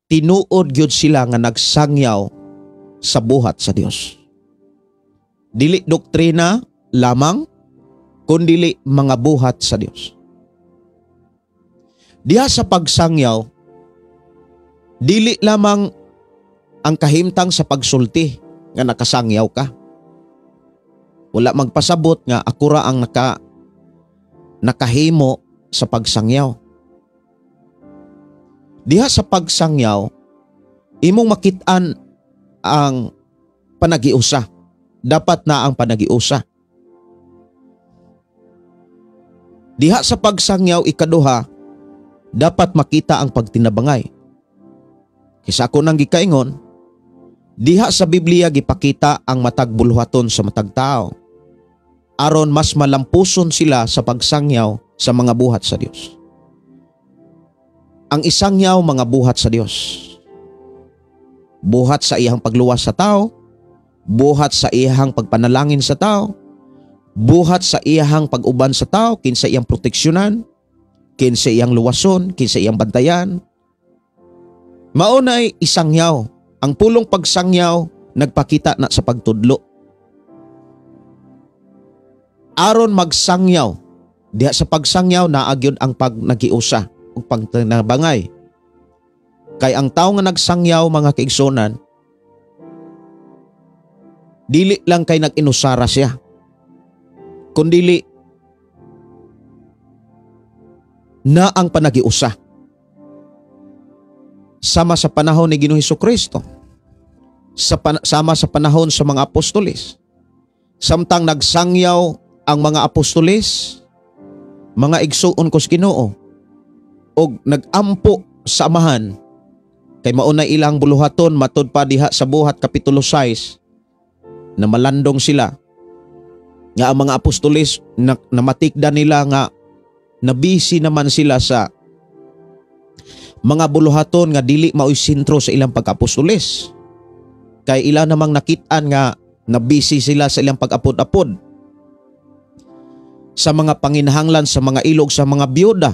tinuod gyud sila nga nagsangyaw sa buhat sa Dios. Dili doktrina lamang, kundili mga buhat sa Dios. Diha sa pagsangyaw, dili lamang ang kahimtang sa pagsulti nga nakasangyaw ka. Wala magpasabot nga ako ra ang nakahimo sa pagsangyaw. Diha sa pagsangyaw, imong makit-an ang panagiusa. Dapat na ang panagiusa. Diha sa pagsangyaw, ikaduha, dapat makita ang pagtinabangay. Kaysa ako nang gikaingon, diha sa Biblia gipakita ang matag buluhaton sa matag tao aron mas malampuson sila sa pagsangyaw sa mga buhat sa Dios. Ang isangyaw, mga buhat sa Dios. Buhat sa iyang pagluwas sa tao, buhat sa iyang pagpanalangin sa tao, buhat sa iyang pag-uban sa tao, kinsa iyang proteksyonan, kinsa iyang luwason, kinsa iyang bantayan. Maunay isangyaw. Ang pulong pagsangyaw nagpakita na sa pagtudlo. Aron magsangyaw, diha sa pagsangyaw naa gyud ang pagnagiusa ug pagtinabangay. Kay ang tao nga nagsangyaw, mga kaigsunan, dili lang kay nag-inusara siya, kundili na ang panagiusa. Sama sa panahon ni Ginoong Hesukristo, sama sa panahon sa mga apostoles. Samtang nagsangyaw ang mga apostoles, mga igsuon ko sa Ginoo, og nagampo sa Amahan, kay mauna ilang buluhaton matud pa diha sa Buhat Kapitulo 6, na malandong sila nga ang mga apostoles na namatikda nila nga nabisi naman sila sa mga buluhaton nga dili maoy sentro sa ilang pag-apostoles. Kay ila namang nakit-an nga Na busy sila sa ilang pag-apod-apod sa mga panginahanglan sa mga ilog, sa mga biyuda.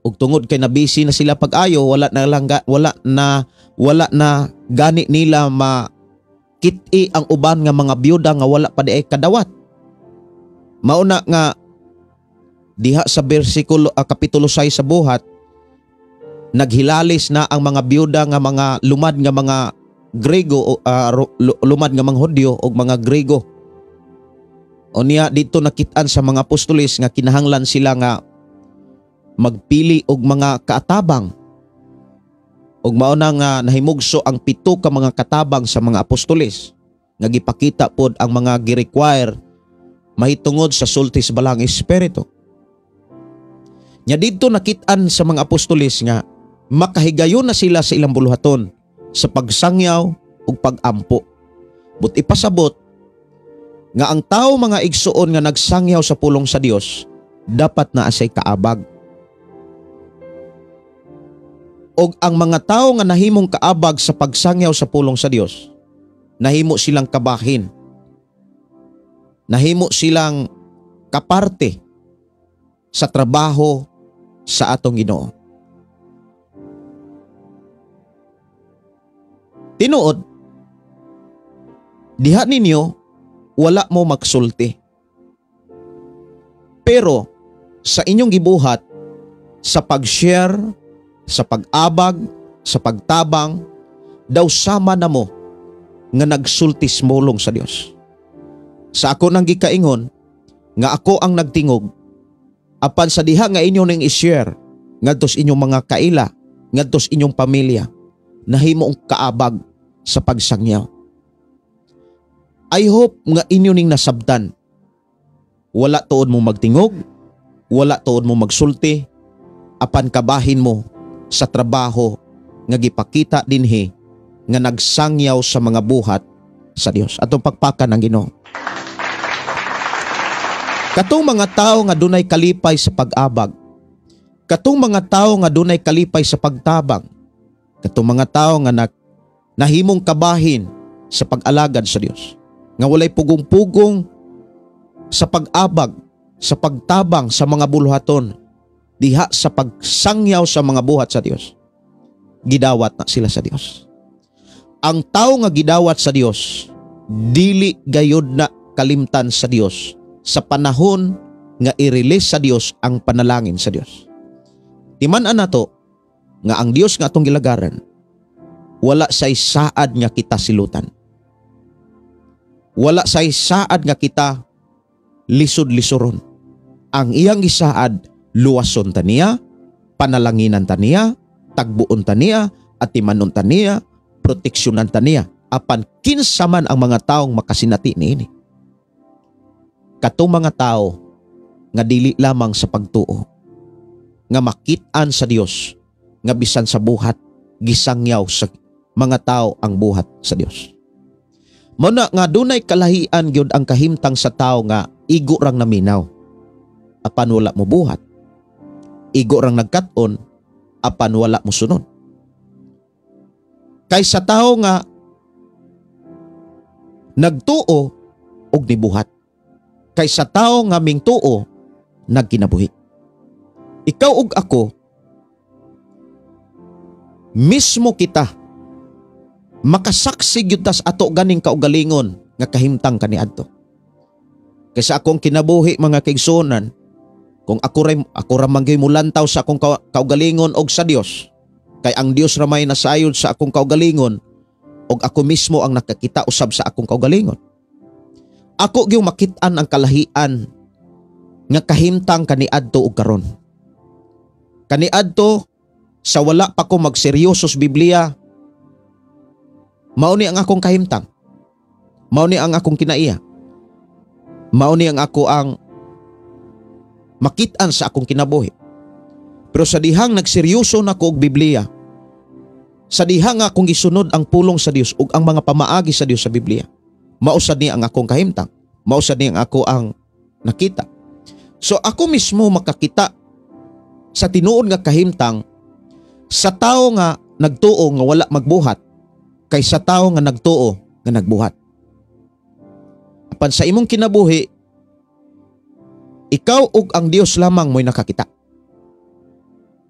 Ug tungod kay na busy na sila pag-ayo, wala na lang wala na gani nila makit-i ang uban nga mga biyuda nga wala pa diay kadawat. Mao na nga diha sa bersikulo kapitulo 6 sa Buhat, naghilalis na ang mga biyuda nga mga lumad nga mga Grego, lumad nga mga Hudyo o mga Grego. Unya dito nakit-an sa mga apostoles nga kinahanglan sila nga magpili og mga kaatabang. Ug mao na nga nahimugso ang 7 ka mga katabang sa mga apostoles nga gipakita pod ang mga gi-require mahitungod sa sulti sa Balaang Espiritu. Nya didto nakit-an sa mga apostoles nga makahigayon na sila sa ilang buluhaton sa pagsangyaw ug pagampo. But ipasabot nga ang tao, mga igsuon, nga nagsangyaw sa pulong sa Dios, dapat naa say kaabag. Og ang mga tao nga nahimong kaabag sa pagsangyaw sa pulong sa Dios, nahimo silang kabahin. Nahimo silang kaparte sa trabaho sa atong Ginoo. Tinuod, diha ninyo wala mo magsulti. Pero sa inyong gibuhat, sa pag-share, sa pag-abag, sa pagtabang, daw sama na mo nga nagsulti smulong sa Dios. Sa ako nang gikaingon, nga ako ang nagtingog, apan sa diha nga inyo ning i-share, ngadto sa inyong mga kaila, ngadto sa inyong pamilya, nahimo ang kaabag sa pagsangyaw. I hope nga inyo ning nasabtan. Wala tuod mo magtingog, wala tuod mo magsulti, apan kabahin mo sa trabaho nga gipakita dinhi nga nagsangyaw sa mga buhat sa Dios. Atong pagpakan ang Ginoo. Katong mga tao nga dunay kalipay sa pag-abag, katong mga tao nga dunay kalipay sa pagtabang, katong mga tao nga nahimong kabahin sa pag-alagad sa Dios, nga walay pugong-pugong sa pag-abag, sa pagtabang sa mga buluhaton, diha sa pagsangyaw sa mga buhat sa Dios, gidawat na sila sa Dios. Ang tao nga gidawat sa Dios, dili gayod na kalimtan sa Dios sa panahon nga i-release sa Dios ang panalangin sa Dios. Timan-an nato nga ang Dios nga atong gilagaran, wala say saad nga kita silutan. Wala say saad nga kita lisod-lisuron. Ang iyang gisaad, luwason ta niya, panalanginan ta niya, tagbuon ta niya, atimanon ta niya, proteksyonan ta niya, apan kinsa man ang mga taong makasinati niini. Katong mga tao nga dili lamang sa pagtuo, nga makit-an sa Dios, nga bisan sa buhat, gisangyaw sa mga tao ang buhat sa Dios. Mao na nga dunay kalahian gyud ang kahimtang sa tao nga igo rang naminaw, apan wala mo buhat. Igo rang nagkat-on, apan wala mo sunod. Kay sa tao nga nagtuo og nibuhat, kay sa tao nga mingtuo nagkinabuhi. Ikaw ug ako, mismo kita makasaksi gyud tas ato ganing kaugalingon nga kahimtang kaniadto. Kaysa akong kinabuhi, mga kaigsuonan, kung ako ra man gyud mulantaw sa akong kaugalingon og sa Dios, kay ang Dios ra may nasayod sa akong kaugalingon og ako mismo ang nakakita usab sa akong kaugalingon. Ako gyud makit-an ang kalahian nga kahimtang kaniadto og karon. Kaniadto sa wala pa ko magseryoso sa Biblia, mao ni ang akong kahimtang. Mao ni ang akong kinaiya. Mao ni ang ako ang makit-an sa akong kinabuhi. Pero sa dihang nagseryoso na ko og Biblia, sa dihang akong gisunod ang pulong sa Dios ug ang mga pamaagi sa Dios sa Biblia, mausad ni ang akong kahimtang, mausad ni ang ako ang nakita. So ako mismo makakita sa tinuod nga kahimtang sa tao nga nagtuo nga wala magbuhat kay sa tao nga nagtuo nga nagbuhat. Apan sa imong kinabuhi, ikaw ug ang Dios lamang mo'y nakakita.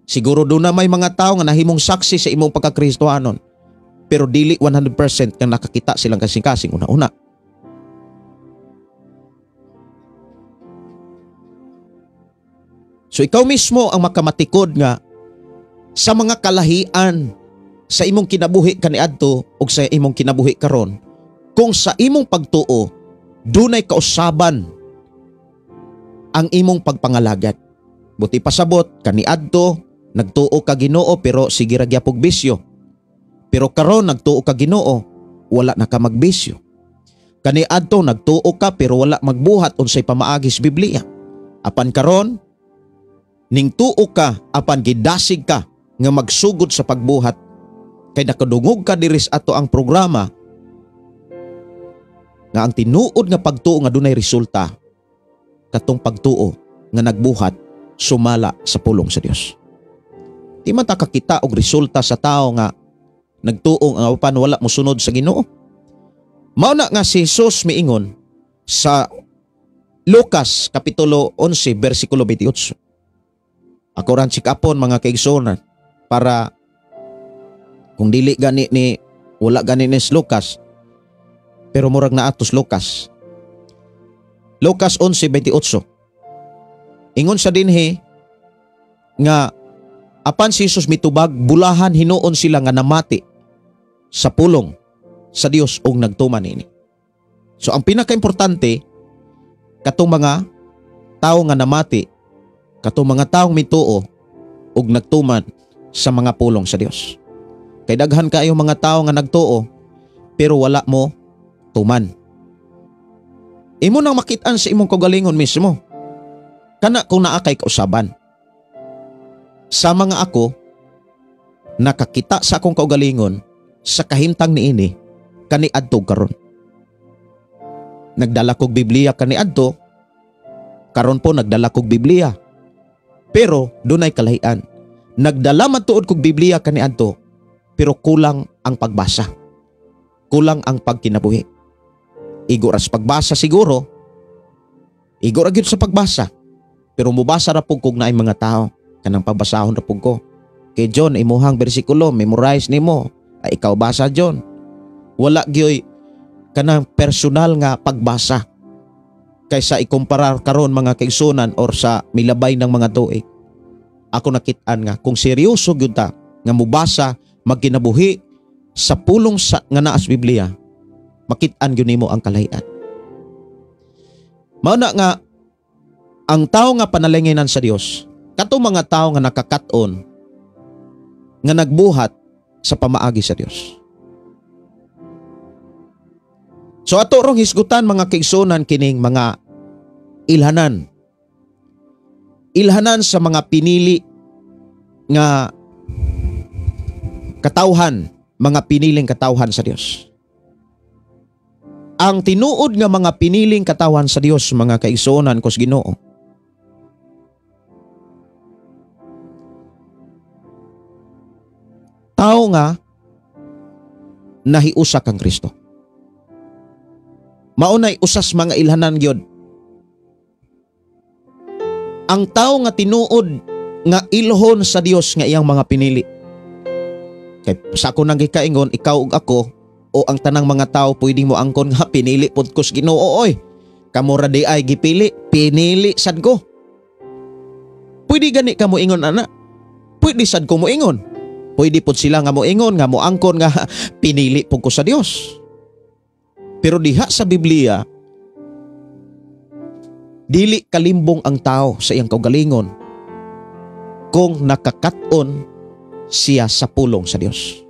Siguro doon na may mga tao nga nahimong saksi sa imong pagkakristohanon, pero dili 100% nga nakakita silang kasing-kasing una-una. So ikaw mismo ang makamatikod nga sa mga kalahian sa imong kinabuhi kaniadto ug sa imong kinabuhi karon, kung sa imong pagtuo dunay kausaban ang imong pagpangalagad. Buti pasabot kaniadto nagtuo ka Ginoo pero sige ra gyapog bisyo. Pero karon nagtuo ka Ginoo, wala na ka magbisyo. Kaniadto nagtuo ka pero wala magbuhat unsay pamaagi sa Biblia. Apan karon ning tuo ka apan gidasig ka nga magsugod sa pagbuhat kay nakadungog ka diri sa ato ang programa nga ang tinuod nga pagtuo nga dunay resulta katong pagtuo nga nagbuhat sumala sa pulong sa Dios. Di man ta kakita og resulta sa tao nga nagtuo nga apan wala mosunod sa Ginoo. Mao na nga si Jesus miingon sa Lucas kapitulo 11 bersikulo 28. Ako ran sikapon mga kaigsuonan para kung dili gani ni wala gani ni Lucas pero murag na atos Lucas. Lucas 11:28. Ingon sa dinhi nga apan si Jesus mitubag bulahan hinuon sila nga namati sa pulong sa Dios ug nagtuman niini. So ang pinakaimportante katong mga tawo nga namati, katong mga taong mituo ug nagtuman sa mga pulong sa Dios. Kay daghan kaayo mga tawo nga nagtuo pero wala mo tuman. Imo nang makit-an sa imong kaugalingon mismo. Kana kung naa kay kausaban. Sa mga ako nakakita sa akong kaugalingon sa kahimtang niini kaniadto karon. Nagdala kog Biblia kaniadto, karon po nagdala kog Biblia. Pero dunay kalahian. Nagdala man tuod kog Biblia kaniadto, pero kulang ang pagbasa. Kulang ang pagkinabuhi. Igo ra sa pagbasa siguro. Igo ra gyud sa pagbasa. Pero mubasa ra pug kog naay mga tao. Kanang pagbasahon ra pug ko. Kay John, imuhang bersikulo, memorize nimo. Ay, ikaw basa John. Wala gyoy kanang personal nga pagbasa kaysa ikumparar karon mga kaigsunan or sa milabay ng mga tuig. Ako nakit-an nga kung seryoso gyud ta nga mubasa magkinabuhi sa pulong sa nga naa sa Biblia, makit-an gyud nimo ang kalahian. Mao na nga ang tawo nga panalanginan sa Dios, katong mga tawo nga nakakat-on nga nagbuhat sa pamaagi sa Dios. So ato rong hisgutan mga kaigsunan kining mga ilhanan. Ilhanan sa mga pinili nga katawhan, mga piniling katawhan sa Dios. Ang tinuod nga mga piniling katawhan sa Dios mga kaigsuonan kos Ginoo, tao nga nahiusa kang Kristo. Maunay usas mga ilhanan gyud. Ang tao nga tinuod nga ilhon sa Dios nga iyang mga pinili. Kay sa ako nang gikaingon, ikaw ug ako o ang tanang mga tao pwede mo angkon nga pinili pod ko sa Ginoo oy. Kamo ra di ay gipili, pinili sad ko. Pwede gani ka moingon ana. Pwede sad ko moingon. Pwede pod sila nga moingon nga moangkon nga pinili pod ko sa Dios. Pero diha sa Biblia, dili kalimbong ang tao sa iyang kaugalingon kung nakakat-on siya sa pulong sa Dios.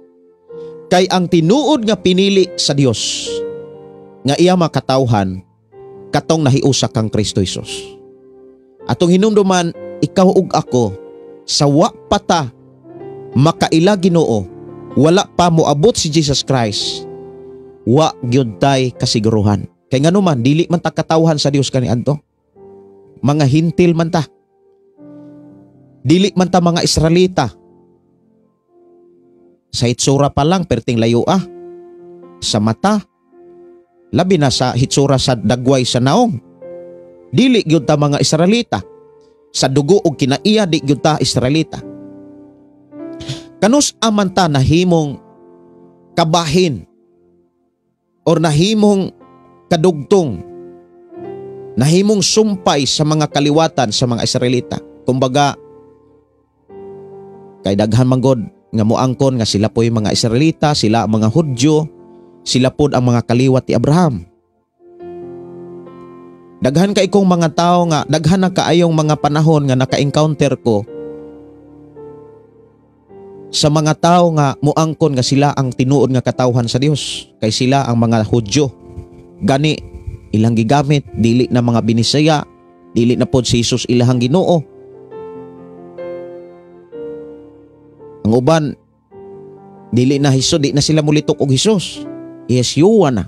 Kay ang tinuod nga pinili sa Dios nga iya makatawhan katong nahiusa kang Kristo Hesus. Atong hinumduman, ikaw ug ako sa wa pa ta makaila Ginoo, wala pa moabot si Jesus Christ, wa gyud tay kasiguruhan. Kay nganuman dili man ta katawhan sa Dios kaniadto. Mga hintil man ta. Dili man ta mga Israelita. Sa itsura pa lang perting layo ah. Sa mata, Labi na sa hitsura sa dagway sa naong. Dili gyud ta mga Israelita. Sa dugo og kinaiya di gyud ta Israelita. Kanus aman ta nahimong kabahin or nahimong kadugtong, nahimong sumpay sa mga kaliwatan sa mga Israelita. Kumbaga, kay daghan man god nga moangkon nga sila po'y mga Israelita, sila ang mga Hudyo, sila pod ang mga kaliwat ni Abraham. Daghan kay kong mga tao nga daghan na kaayong mga panahon nga naka-encounter ko sa mga tao nga moangkon nga sila ang tinuod nga katawhan sa Dios, kay sila ang mga Hudyo. Gani ilang gigamit dili na mga Binisaya, dili na pod si Jesus ilahang Ginoo. Ang uban dili na Hesus, di na sila mulitok og Hesus. Yeshua na.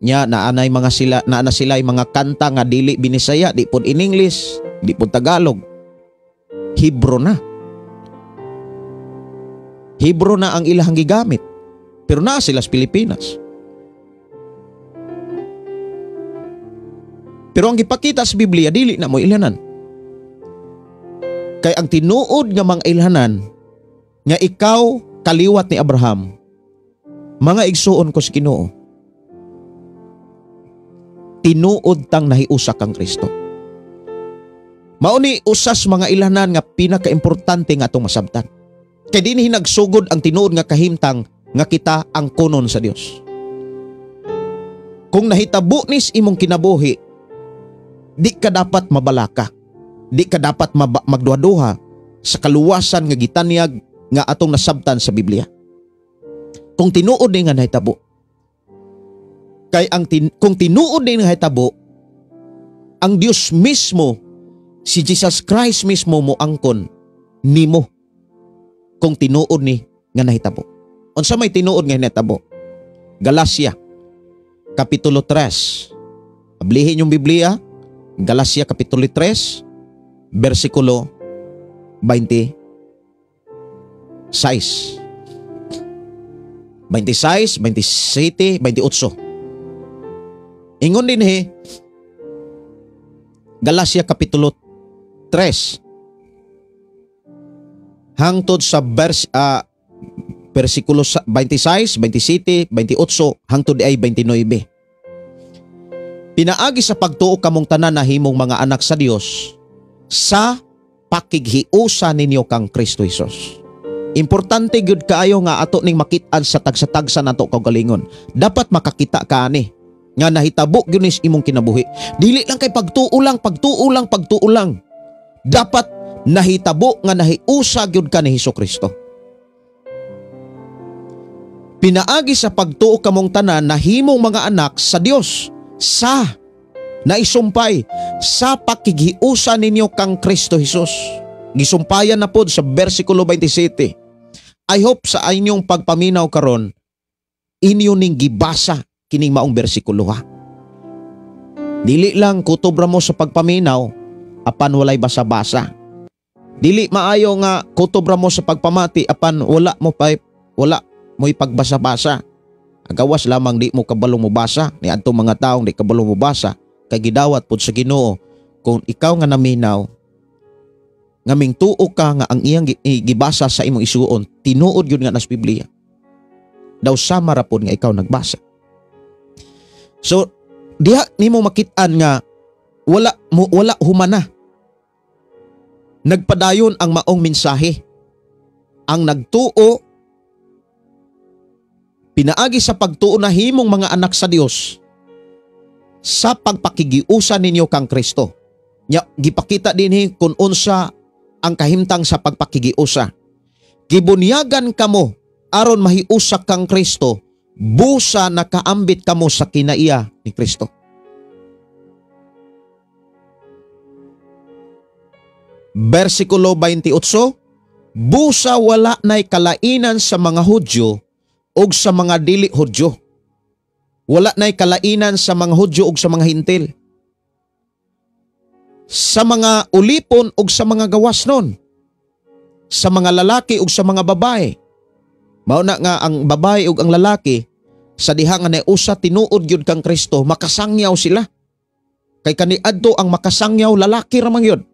Nya naanay mga sila, naana sila mga kanta nga dili Binisaya, di pod in English, di pod Tagalog. Hebro na. Hebro na ang ilahang gigamit. Pero naa sila sa Pilipinas. Pero ang gipakita sa Biblia dili na mo ilhanan. Kay ang tinuod nga mga ilhanan nga ikaw kaliwat ni Abraham, mga igsuon ko sa Ginoo, tinuod tang nahiusa kang Kristo. Mao ni usas mga ilhanan nga pinakaimportante nga atong masabtan. Kay dinhi nagsugod ang tinuod nga kahimtang nga kita ang kunon sa Dios. Kung nahitabo nis imong kinabuhi, di ka dapat mabalaka. Di ka dapat magduha-duha sa kaluwasan nga gitanyag nga atong nasabtan sa Biblia. Kung tinuod ni nga nahitabo. Kay ang kung tinuod ni nga nahitabo, ang Dios mismo, si Jesus Christ mismo moangkon nimo kung tinuod ni nga nahitabo. Unsa may tinuod nga nahitabo? Galacia Kapitulo 3. Ablihin yung Biblia, Galacia Kapitulo 3, versikulo 26. 26, 27, 28. Ingon din he, Galacia Kapitulo 3 hangtod sa versikulo 26, 27, 28 hangtod ay 29. Pinaagi sa pagtuo kamong tanan na himong mga anak sa Dios sa pakighiusa ninyo kang Kristo Hesus. Importante gyud kaayo nga ato ning makit-an sa tagsa-tagsa nato kaugalingon. Dapat makakita ka ani nga nahitabo gyud nis imong kinabuhi. Dili lang kay pagtuo lang, pagtuo lang, pagtuo lang. Dapat nahitabo nga nahiusa gyud ka ni Hesus Kristo. Pinaagi sa pagtuo kamong tanan nahimong mga anak sa Dios sa naisumpay sa pakighiusa ninyo kang Kristo Hesus. Gisumpayan na pod sa versikulo 27. I hope sa inyong pagpaminaw karon inyo ning gibasa kining maong bersikulo ha. Dili lang kutob ra mo sa pagpaminaw apan walay basa-basa. Dili maayo nga kutob ra mo sa pagpamati apan wala mo pa wala mo'y pagbasa-basa. Agawas lamang di mo kabalo mo basa ni adtong mga taong di kabalo mo basa kay gidawat pod sa Ginoo kung ikaw nga naminaw nga mingtuo ka nga ang iyang gibasa sa imong isuon tinuod gyud nga nas Biblia. Daw sama ra pod nga ikaw nagbasa. So diha nimo makit-an nga wala mo wala humana. Nagpadayon ang maong mensahe. Ang nagtuo pinaagi sa pagtuo na himong mga anak sa Dios sa pagpakigiusa ninyo kang Kristo. Nya gipakita dinhi kung unsa ang kahimtang sa pagpakigiusa. Gibunyagan kamo aron mahiusa kang Kristo, busa nakaambit kamo sa kinaiya ni Kristo. Versikulo 28, busa wala na'y kalainan sa mga Hudyo ug sa mga dili Hudyo. Wala na'y kalainan sa mga Hudyo ug sa mga Hintil. Sa mga ulipon ug sa mga gawas nun. Sa mga lalaki ug sa mga babae. Mao na nga ang babae ug ang lalaki Sa diha nga nausa tinuod gyud kang Kristo, makasangyaw sila. Kay kaniadto ang makasangyaw lalaki ra man gyud.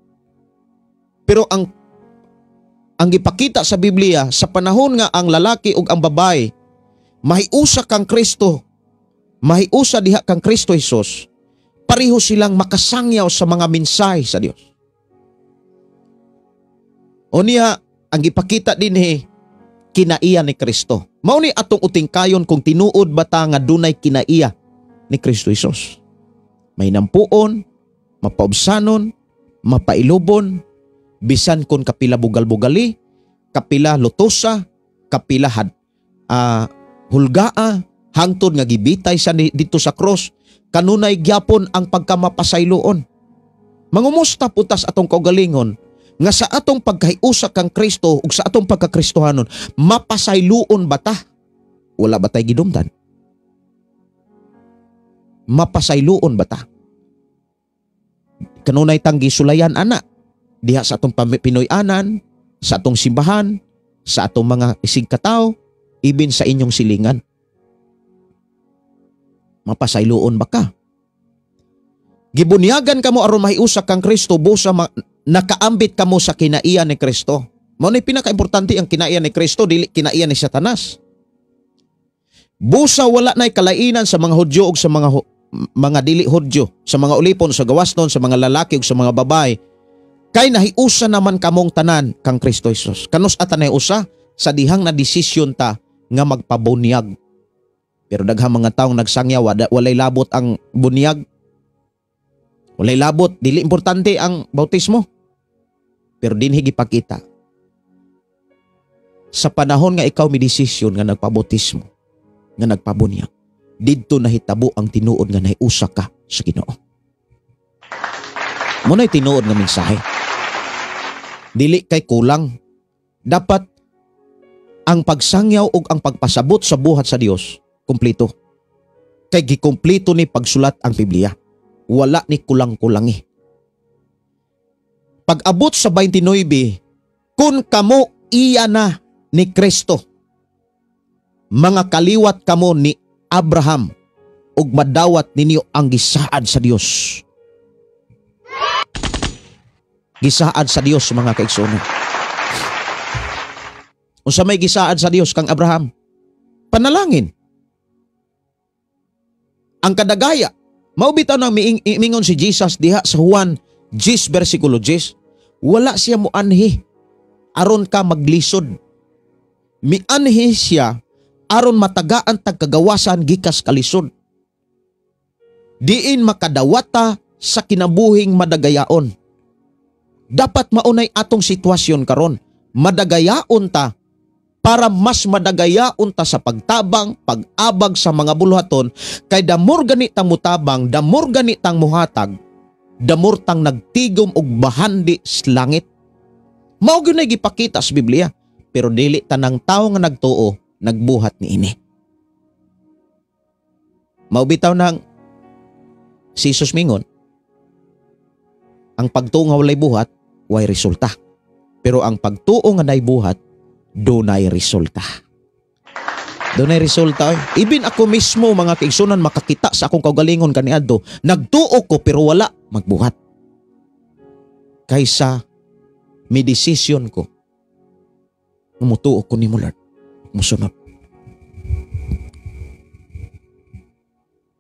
Pero ang gipakita sa Biblia sa panahon nga ang lalaki ug ang babae mahiusa kang Kristo, mahiusa diha kang Kristo Hesus, pareho silang makasangyaw sa mga mensahe sa Dios. O niya, ang gipakita dinhi kinaiya ni Kristo. Mao ni atong utingkayon kung tinuod ba ta nga dunay kinaiya ni Kristo Hesus. May nampuon, mapaubsanon, mapailubon, bisan kung kapila bugal-bugali, kapila lutosa, kapila hulgaa, hangtod nga gibitay sa dito sa cross, kanunay gyapon ang pagkamapasayloon. Mangumusta putas atong kaugalingon nga sa atong pagkahiusa kang Kristo ug sa atong pagkakristohanon, mapasayloon ba ta? Wala ba tay gidumtan? Mapasayloon ba ta? Kanunay tang gisulayan ana diha sa atong Pinoy-anan, sa atong simbahan, sa atong mga isigkatawo, ibin sa inyong silingan. Mapasayloon ba ka? Gibunyagan kamo aron mahiusa kang Kristo, busa nakaambit kamo sa kinaiya ni Kristo. Mao ni pinakaimportante ang kinaiya ni Kristo, dili kinaiya ni Satanas. Busa wala na'y kalainan sa mga Hudyo ug sa mga dili Hudyo, sa mga ulipon, sa gawasnon, sa mga lalaki ug sa mga babae. Kay nahiusa naman kamong tanan kang Kristo Hesus. Kanus ata nahiusa sa dihang na desisyon ta nga magpabunyag. Pero daghang mga taong nagsangya, walay labot ang bunyag. Walay labot, dili importante ang bautismo. Pero dinhi gipakita. Sa panahon nga ikaw may desisyon nga nagpabautismo, nga nagpabunyag, didto nahitabo ang tinuod nga nahiusa ka sa Ginoo. Muna'y tinuod nga mensahe. Dili kay kulang. Dapat ang pagsangyaw ug ang pagpasabot sa buhat sa Dios kumpleto. Kay gikumpleto ni pagsulat ang Biblia. Wala ni kulang-kulangi. Pag-abot sa 29, kun kamo iya na ni Kristo, mga kaliwat kamo ni Abraham, ug madawat ninyo ang gisaad sa Dios. Gisaad sa Dios, mga kaigsuonan. Unsa may gisaad sa Dios kang Abraham? Panalangin. Ang kadagaya, mao bitaw nang miingon si Jesus diha sa Juan 10 versikulo 10, wala siya moanhi aron ka maglisod. Mianhi siya aron matagaan tagkagawasan gikas kalisod. Diin makadawata sa kinabuhing madagayaon. Dapat maunay atong sitwasyon karon, madagayaon ta para mas madagayaon ta sa pagtabang, pag-abag sa mga buluhaton, kay damor gani tang mutabang, damor gani tang muhatag, damor tang nagtigom og bahandi sa langit. Mao gyud nay gipakita sa Biblia, pero dili tanang tawo nga nagtuo nagbuhat niini. Mao bitaw nang si Jesus mingon, ang pagtuo nga walay buhat, way resulta. Pero ang pagtuo nga nay buhat, dunay resulta. Dunay resulta. Oy. Ibin ako mismo mga kaigsunan makakita sa akong kaugalingon kaniadto, nagtuo ko pero wala magbuhat. Kaysa may desisyon ko, mutuo ko nimo Lord, musunod.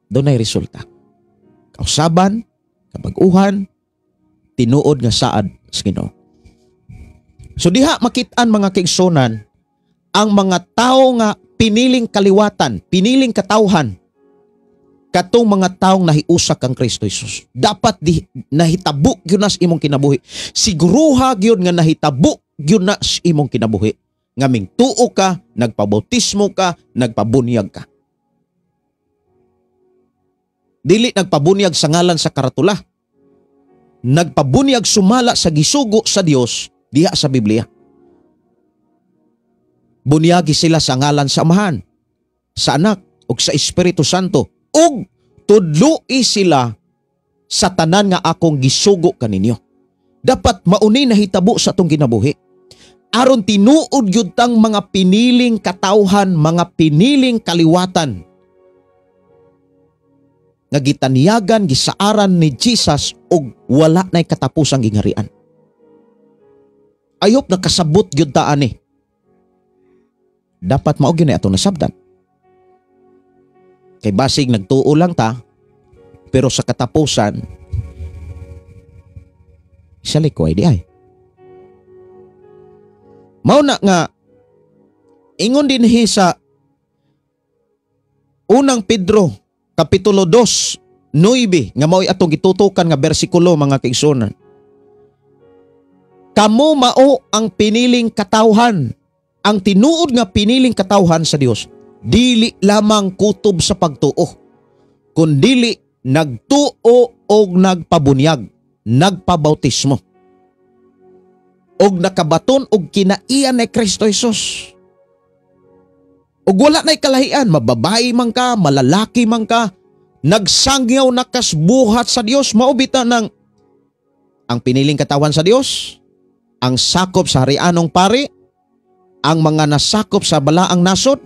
Dunay resulta. Kausaban, kabag-uhan, tinuod nga saad sa Ginoo. So diha makit-an mga kaigsunan ang mga tao nga piniling kaliwatan, piniling katawhan, katong mga taong nahiusa kang Kristo Hesus. Dapat di nahitabo gyud na sa imong kinabuhi. Siguruha gyud nga nahitabo gyud na sa imong kinabuhi. Nga mingtuo ka, nagpabautismo ka, nagpabunyag ka. Dili nagpabunyag sa ngalan sa karatula. Nagpabunyag sumala sa gisugo sa Dios diha sa Biblia. Bunyagi sila sa ngalan sa Amahan, sa Anak ug sa Espiritu Santo, ug tudloi sila sa tanan nga akong gisugo kaninyo. Dapat mauni nahitabo sa atong kinabuhi. Aron tinuod gyud tang mga piniling katawhan, mga piniling kaliwatan. nga gitanyagan, gisaaran ni Jesus og wala na'y katapusang gingharian. I hope nakasabot gyud ta ani. Dapat mao gyud ni atong nasabdan. Kay basig nagtuo lang ta, pero sa katapusan sa likoy di ay. Mao na nga ingon dinhi sa Unang Pedro kapitulo 2:9 nga mao'y atong gitutukan nga bersikulo, mga kaigsuonan. Kamo mao ang piniling katawhan, ang tinuod nga piniling katawhan sa Dios, dili lamang kutob sa pagtuo, kundili nagtuo og nagpabunyag, nagpabautismo, og nakabaton og kinaiya ni Kristo Jesus. Og wala na'y kalahian, mababae man ka, malalaki man ka, nagsangyaw na kas buhat sa Dios, mao bitaw nang ang piniling katawan sa Dios, ang sakop sa harianong pari, ang mga nasakop sa balaang nasod,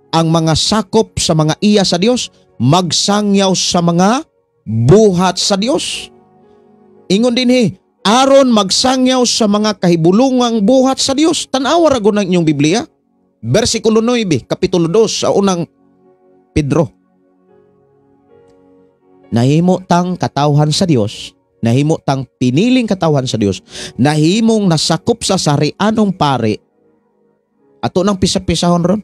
ang mga sakop sa mga iya sa Dios, magsangyaw sa mga buhat sa Dios. Ingon dinhi, aron magsangyaw sa mga kahibulungang buhat sa Dios. Tan-awa ra gud ang inyong Biblia. Versikulo 9, Kapitulo 2 sa Unang Pedro. Nahimo tang katawhan sa Dios, nahimo tang piniling katawhan sa Dios, nahimong nasakop sa sarianong pari. Ato nang pisa-pisahon ron.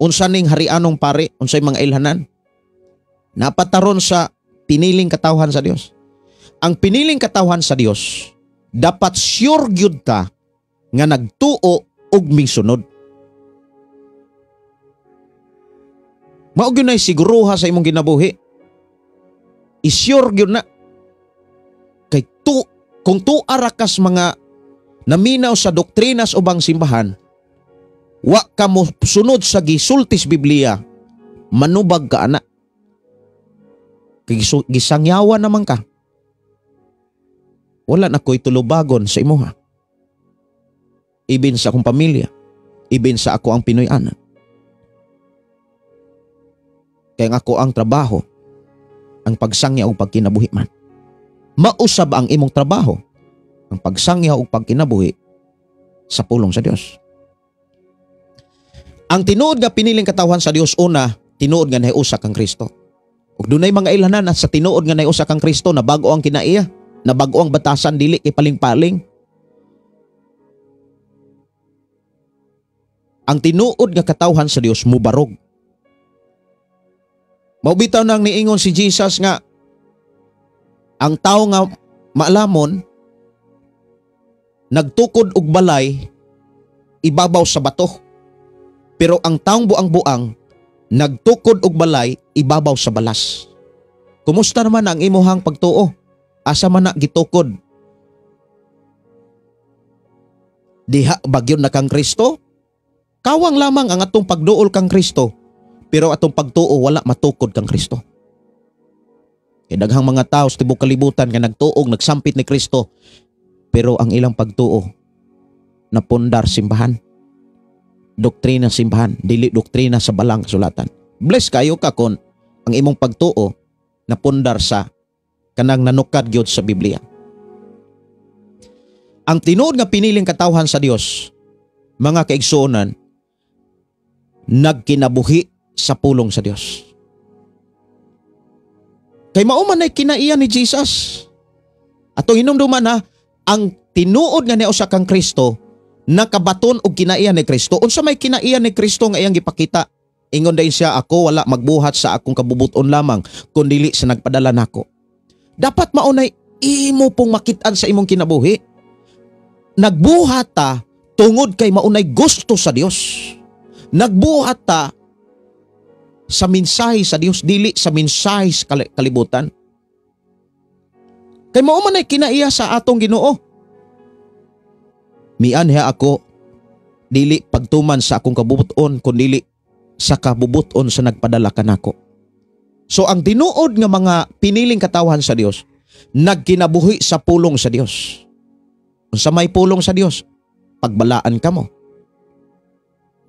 Unsa ning harianong pari, unsay mga ilhanan? Napataron sa piniling katawhan sa Dios. Ang piniling katawhan sa Dios, dapat sure gyud ka nga nagtuo og misunod. Mao gyud nay siguruha sa imong ginabuhi. I-sure gyud na. Kay kung tuara kas mga naminaw sa doktrinas ubang simbahan, wa ka mo sunod sa gisultis Biblia, manubag ka ana. Kay gisangyawan naman ka. Wala na ko'y tulubagon sa imuha. Ibin sa akong pamilya, ibin sa ako ang Pinoy-anan. Kaya nga ako ang trabaho, ang pagsangya o pagkinabuhi man. Mausab ang imong trabaho, ang pagsangya o pagkinabuhi sa pulong sa Dios. Ang tinuod nga piniling katawhan sa Dios, una, tinuod nga nahiusa kang Kristo. Ug dunay mga ilhanan sa tinuod nga nahiusa kang Kristo na bago ang kinaiya, na bago ang batasan, dili kay paling-paling. Ang tinuod nga katawhan sa Dios mubarog. Maubitaw nang niingon si Jesus nga ang tao nga maalamon nagtukod og balay ibabaw sa bato, pero ang taong buang-buang nagtukod og balay ibabaw sa balas. Kumusta naman ang imuhang pagtuo? Asa man na gitukod? Diha bagyon na kang Kristo? Kawang lamang ang atong pagduol kang Kristo, pero atong pagtuo wala matukod kang Kristo. Kay daghang mga tao sa tibuok kalibutan nga nagtuog, nagsampit ni Kristo, pero ang ilang pagtuo napundar simbahan. Doktrina simbahan, dili doktrina sa balang kasulatan. Bless kayo ka kon ang imong pagtuo napundar sa kanang nanukad gyud sa Biblia. Ang tinuod nga piniling katawhan sa Dios, mga kaigsuonan, nagkinabuhi sa pulong sa Dios. Kay mao man ay kinaiya ni Jesus. Atong hinumduman ha, ang tinuod nga niusa kang Kristo nakabaton og kinaiya ni Kristo. Unsa may kinaiya ni Kristo nga iyang gipakita? Ingon dayon siya, ako wala magbuhat sa akong kabubuton lamang, kundili sa nagpadala nako. Dapat maunay imo pong makit-an sa imong kinabuhi. Nagbuhat ta tungod kay maunay gusto sa Dios. Nagbuhat ta sa mensahe sa Dios, dili sa mensahe sa kalibutan. Kay mao man ay kinaiya sa atong Ginoo. Mianha ako dili pagtuman sa akong kabubuton kundili sa kabubuton sa nagpadala kanako. So ang tinuod nga mga piniling katawhan sa Dios nagkinabuhi sa pulong sa Dios. Unsa may pulong sa Dios? Pagbalaan kamo.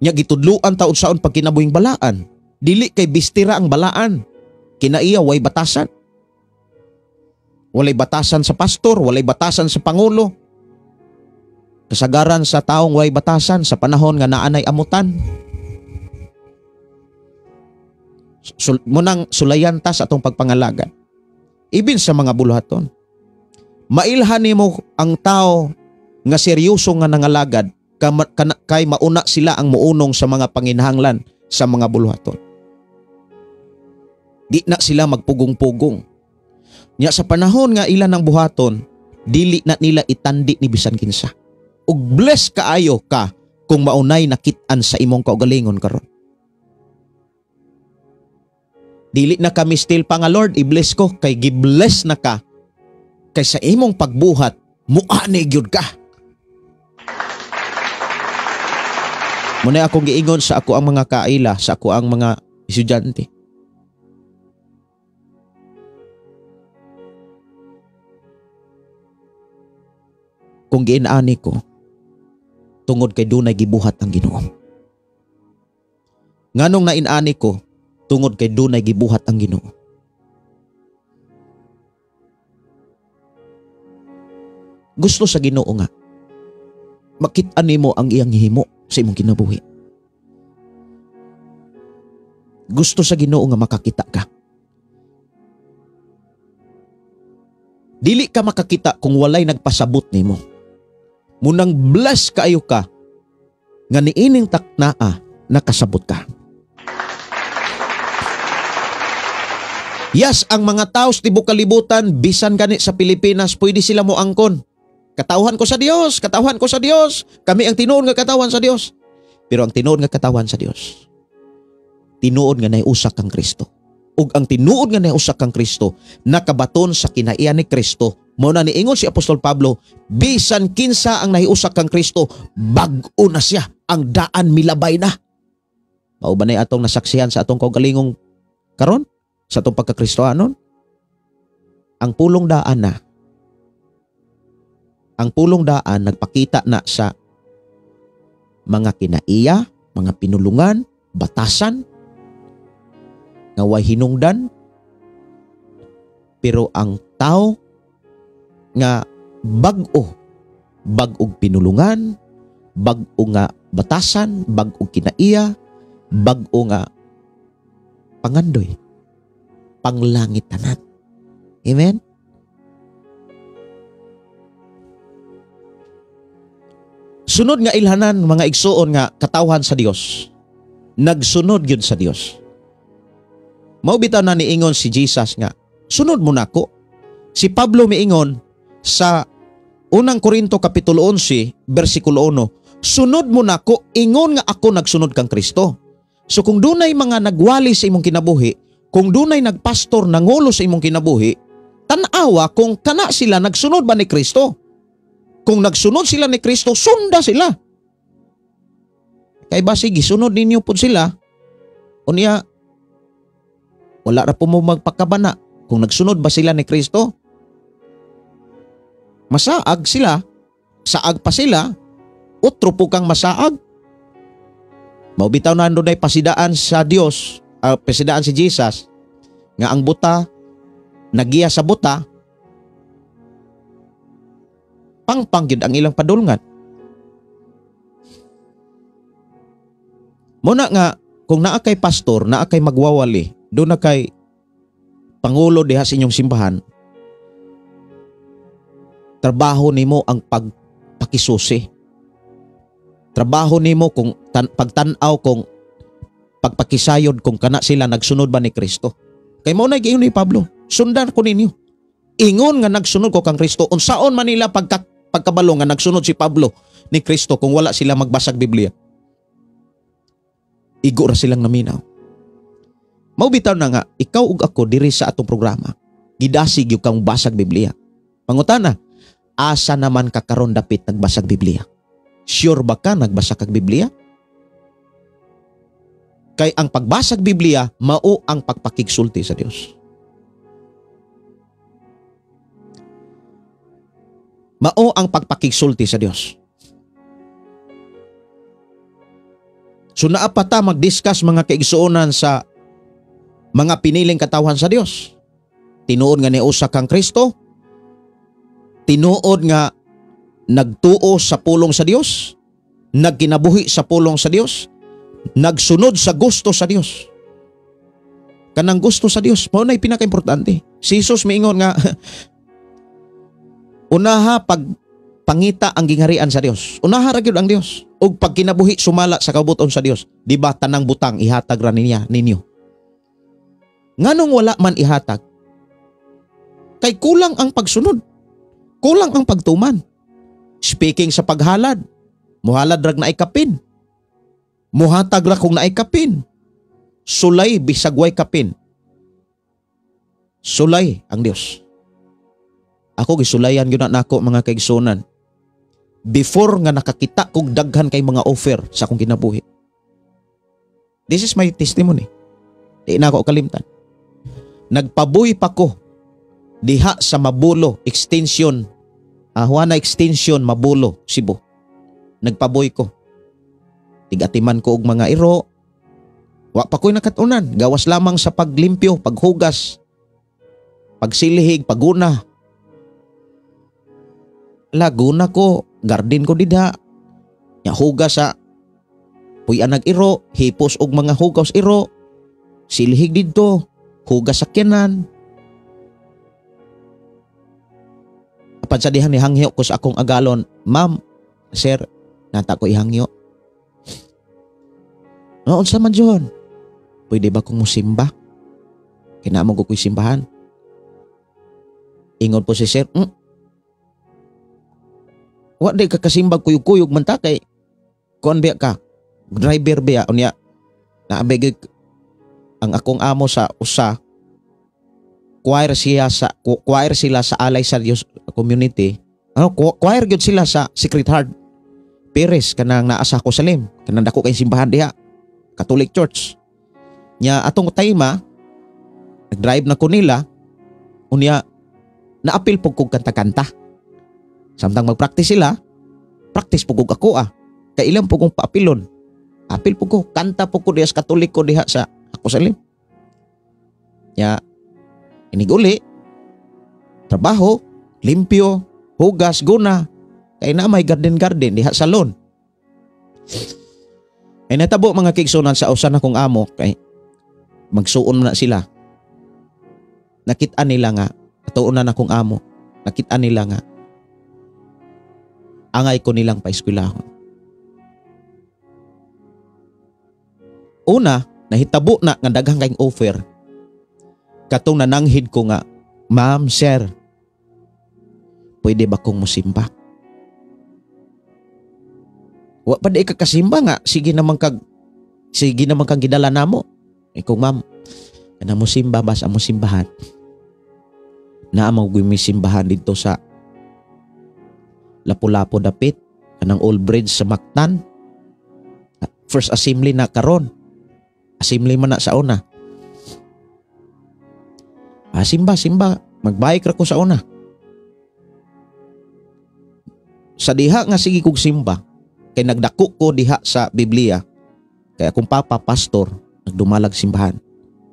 Nya gitudluan ta unsaon pagkinabuhing balaan. Dili kay bistira ang balaan. Kinaiya way batasan. Walay batasan sa pastor, walay batasan sa pangulo. Kasagaran sa taong way batasan sa panahon nga naanay amutan. Munang sulayan ta sa atong pagpangalagan. Ibin sa mga buluhaton. Mailhan nimo ang tao nga seryoso nga nangalagad kay mauna sila ang muunong sa mga panginahanglan sa mga buluhaton. Di na sila magpugong-pugong. Nya sa panahon nga ilan ang buhaton, dili na nila itandi ni bisan kinsa. Ug bless kaayo ka kung maunay nakit-an sa imong kaugalingon karon. Dili na kami still pa nga Lord, i-bless ko kay gi-bless na ka kay sa imong pagbuhat muani gyud ka. Muna akong giingon sa ako ang mga kaila, sa ako ang mga estudyante. Kung giinani ko, tungod kay dunay gibuhat ang Ginoo. Nganong nainani ko, tungod kay dunay gibuhat ang Ginoo. Gusto sa Ginoo nga makit-an nimo ang iyang himo sa imong kinabuhi. Gusto sa Ginoo nga makakita ka. Dili ka makakita kung walay nagpasabot nimo. Munang bless kaayo ka nga niining taknaa nakasabot ka. Yes, ang mga tao sa tibuok kalibutan bisan gani sa Pilipinas pwede sila moangkon. Katawhan ko sa Dios, katawhan ko sa Dios. Kami ang tinuod nga katawhan sa Dios. Pero ang tinuod nga katawhan sa Dios, tinuod nga nahiusa kang Kristo. Ug ang tinuod nga nahiusa kang Kristo nakabaton sa kinaiya ni Kristo. Mao na niingon si Apostol Pablo, bisan kinsa ang nahiusa kang Kristo, bag-o na siya, ang daan milabay na. Mao ba nay atong nasaksihan sa atong kaugalingong karon? Sa atong pagkakristohanon? Ang pulong daan na. Ang pulong daan nagpakita na sa mga kinaiya, mga pinulungan, batasan, nga way hinungdan. Pero ang tao nga bag-o, bag-og pinulungan, bag-o nga batasan, bag-og kinaiya, bag-o nga pangandoy, panglangit tanan. Amen? Sunod nga ilhanan mga igsuon nga katawhan sa Dios. Nagsunod gyud sa Dios. Mao bitaw na niingon si Jesus nga, sunod mo nako. Si Pablo miingon sa Unang Korinto Kapitulo 11, versikulo 1, sunod mo nako, ingon nga ako nagsunod kang Kristo. So kung dunay mga nagwali sa imong kinabuhi, kung dunay nagpastor nangulo sa imong kinabuhi, tan-awa kung kana sila nagsunod ba ni Kristo. Kung nagsunod sila ni Kristo, sunda sila. Kay ba sige, sunod ninyo pud sila. Unya, wala ra po mo magpakabana. Kung nagsunod ba sila ni Kristo, masaag sila, saag pa sila, utro po kang masaag. Maubitaw na dunay pasidaan sa Dios, pasidaan si Jesus, nga ang buta, nagiya sa buta, pangpang gyud ang ilang padulngan. Muna nga, kung naa kay pastor, naa kay magwawali, doon na kay pangulo diha sa inyong simbahan, trabaho nimo ang pagpakisusi. Trabaho nimo kung pagtan-aw kung pagpakisayod kung kana sila nagsunod ba ni Kristo. Kay mao na giingon ni Pablo, sundan ko ninyo. Ingon nga nagsunod ko kang Kristo, unsaon man nila pagkabalo nga nagsunod si Pablo ni Kristo kung wala sila magbasag Biblia. Igo ra silang naminaw. Mao bitaw na nga ikaw ug ako diri sa atong programa, gidasig gyud kang basag Biblia. Pangutana, asa naman ka karon dapit nagbasag Biblia? Sure ba ka nagbasa kag Biblia? Kay ang pagbasag Biblia mao ang pagpakigsulti sa Dios. Mao ang pagpakigsulti sa Dios. So naa pa ta mag-discuss mga kaigsuonan sa Mga piniling katawhan sa Dios. Tinuod nga niusa kang Kristo, tinuod nga nagtuo sa pulong sa Dios, nagkinabuhi sa pulong sa Dios, nagsunod sa gusto sa Dios. Kanang gusto sa Dios, mao na'y pinakaimportante. Si Jesus miingon nga unaha pag pangita ang gingharian sa Dios. Unaha ra gyud ang Dios ug pagkinabuhi sumala sa kaubuton sa Dios. Di ba tanang butang ihatag ra niya ninyo? Nganong wala man ihatag? Kay kulang ang pagsunod. Kulang ang pagtuman. Speaking sa paghalad, muhalad rag naay kapin. Muhatag ra kung naay kapin. Sulay bisag way kapin. Sulay ang Dios. Ako gisulayan gyud na nako, mga kaigsunan. Before nga nakakita kog daghan kay mga offer sa akong kinabuhi. This is my testimony. Di na ako kalimtan. Nagpabuy pa ko diha sa Mabulo Extension, Juana Extension, Mabulo, Cebu. Nagpaboy ko. Tigatiman ko og mga iro. Wa pa ko'y nakatunan. Gawas lamang sa paglimpyo, paghugas, pagsilihig, paguna. Laguna ko, garden ko dida. Nya hugas sa puy-an nag iro, hipos og mga hugaw iro. Silihig didto, hugas sa kinan. Apan sa dihan nihangyo ko sa akong agalon, "Ma'am, sir, nata ko ihangyo." "No, unsa man, John?" "Pwede ba kong musimba? Kinamo ko ko'y simbahan." Ingon po si sir, "Wa di ka kasimbag, kuyog-kuyog man ta kay kuan biya ka, driver biya." Unya naabig ang akong amo sa usa choir siya sa choir sila sa Alay sa Dios community. Ano, choir gyud sila sa Secret Heart Perez kanang naa sa Salim, kanang dako kay simbahan diha, Catholic Church. Nya atong time nag-drive na ko nila, unya naapil pug kog kanta-kanta. Samtang magpractice sila, practice pug kog ako ah. Kay ilang pug kong paapilon. Apil pug ko, kanta pug ko diha sa Katoliko diha sa ako salim. Nya iniguli, trabaho, limpyo, hugas, guna. Kay na may garden-garden diha salon. Ay natabo, mga kaigsunan, sa usan akong amo kay magsuon na sila. Nakita nila nga atuon na akong amo. Nakita nila nga angay ko nilang paeskwelahon. Una, nahitabo na nga daghang kayong offer. Katong nananghid ko nga, "Ma'am, sir, pwede ba kong musimba?" "Wa pa di ka kasimba nga, sige naman kang gidala namo." Eh kung, "Ma'am, kana mo simba ba sa among simbahan?" Naa mo simbahan dito sa Lapu-Lapu dapit, kanang old bridge sa Mactan. First Assembly na karon. Assembly man na sa una. Ah, simba, simba. Magbike ra ko sa una. Sa diha nga sige kog simba, kay nagdako ko diha sa Biblia. Kaya akong papa, pastor, nagdumalag simbahan.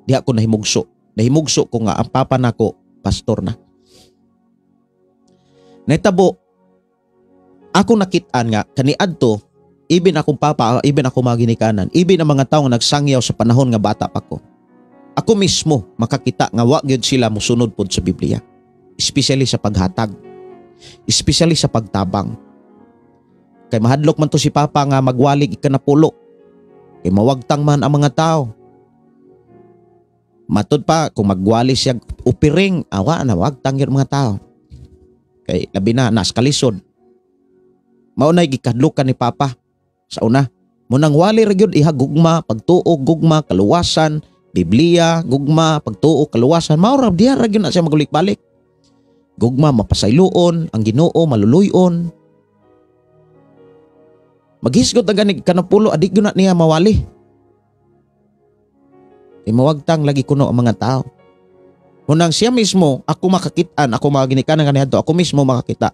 Diha ko nahimugso. Nahimugso ko nga ang papa nako, pastor na. Naitabo, ako nakitaan nga kaniadto ibin akong papa, ibin ako mga ginikanan, ibin ang mga tawo nga nagsangyaw sa panahon nga bata pa ko. Ako mismo makakita nga wa gyud sila mosunod pod sa Biblia. Especially sa paghatag. Especially sa pagtabang. Kay mahadlok man to si papa nga magwalig ikanapulo. Kay mawagtang man ang mga tao. Matud pa kung magwali siya upiring, awa na wagtang yun mga tao. Kay labi na nas kalisod. Mao nay gikadlukan ni papa sa una. Munang wali ra gyud iha gugma, pagtuo, gugma, kaluwasan, Biblia, gugma, pagtuo, kaluwasan. Mao ra diha ra gyud na siya magulik-balik. Gugma mapasayloon, ang Ginoo maluluyon. Maghisgot ang gani kanapulo adik gyud na niya mawali. Kay mawagtang lagi kuno ang mga tao. Hunang siya mismo, ako makakitaan, ako mga ginikanan kaniadto, ako mismo makakita.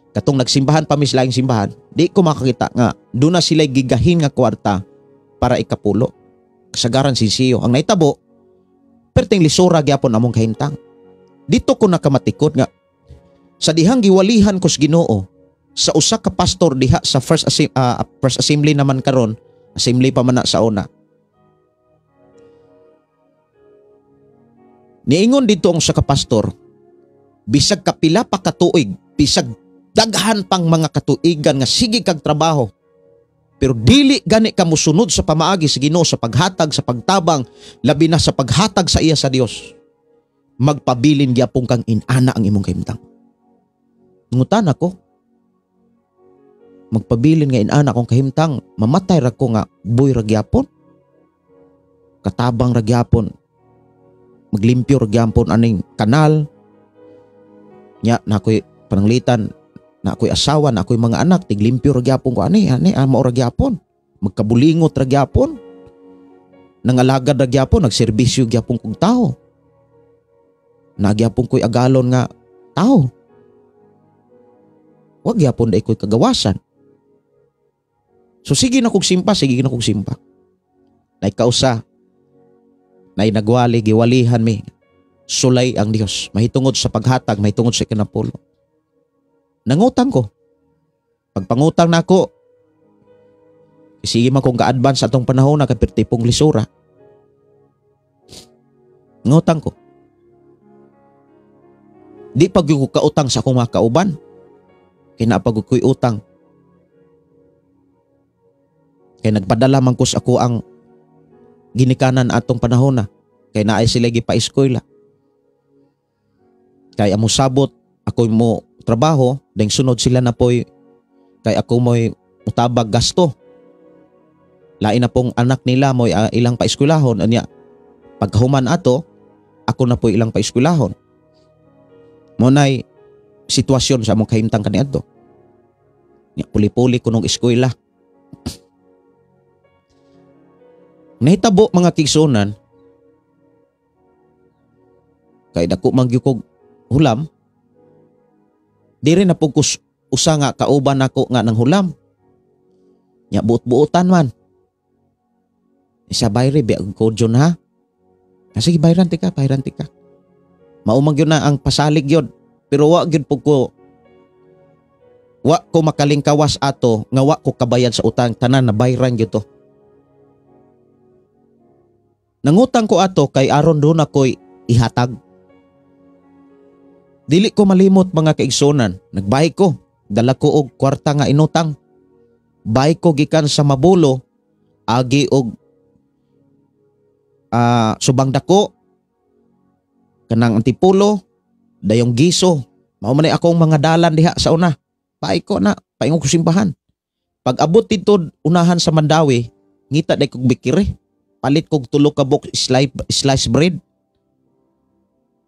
Katong nagsimbahan pa mis laing simbahan, di ko makakita nga doon na sila gigahin nga kwarta para ikapulo. Kasagaran sinsiyo. Ang naitabo, Perting lisura gyapon among kahimtang. Dito ko nakamatikod nga sa dihang giwalihan ko sa Ginoo sa usa ka pastor diha sa First Assembly naman karon, assembly pa man na sa una. Niingon dito ang usa ka pastor, bisag kapila pa katuig, bisag daghan pang mga katuigan nga sige kag trabaho, pero dili gani ka mosunod sa pamaagi sa Ginoo sa paghatag, sa pagtabang, labi na sa paghatag sa iya sa Dios, magpabilin gyapon kang inana ang imong kahimtang. Nangutan ako, magpabilin nga inana akong kahimtang, mamatay ra ko nga buy ra gyapon, katabang ra gyapon, maglimpyo ra gyapon aning kanal. Nya na ako'y pananglitan, na ako'y asawa, na ako'y mga anak, tiglimpyo ra gyapon ko ani, ani amo ra gyapon, magkabulingot ra gyapon, nangalagad ra gyapon, nagserbisyo gyapon kog tawo, nagyapon ko'y agalon nga tawo. Wag gyapon dai ko'y kagawasan. So sige na kog simpa, sige na kog simpa. Nay kausa, nay nagwali, giwalihan mi. Sulay ang Dios, mahitungod sa paghatag, mahitungod sa ikanapulo. Nangutang ko. Pagpangutang nako, sige man kong ga-advance atong panahon na kapirtipong lisura. Nangutang ko. Di pag ko kautang sa akong mga kauban. Kaya napag ko'y utang. Kaya nagpadala man ko sa ako ang ginikanan atong panahon na. Kaya naay sila gipa-eskwela. Kaya amo sabot, ako mo trabaho, dahil sunod sila na po'y, kay ako mo'y utabag gasto. Lain na pong anak nila mo'y ilang paeskwelahon. Anya, pagkahuman ato, ako na po'y ilang paeskwelahon. Muna'y sitwasyon sa among kahimtang kaniadto. Nya, puli-puli ko nung eskwela. Nahitabo mga kigsunan, kay dako man gyud kog hulam, diri na pug kus usa nga kauban nako nga nang hulam. Nya buot-buotan man. Isa bayre bi ko dyon ha. Sige bayran tika, bayran tika. Mao man gyud na ang pasalig gyud, pero wa gyud pug ko, wa ko makalingkawas ato nga wa ko kabayad sa utang, tanan na bayran gyud to. Nangutang ko ato kay aron doon ako'y ihatag. Dili ko malimot mga kaigsunan, nagbahay ko, dala ko og kwarta nga inutang. Bahay ko gikan sa Mabulo, agi og subang dako, kanang Antipulo, dayong Giso. Mao man akong mga dalan diha sa una. Paay ko na, paingon ko simbahan. Pag abot dito unahan sa Mandawi, ngita day kog bikire. Palit kog tulo ka box slice bread.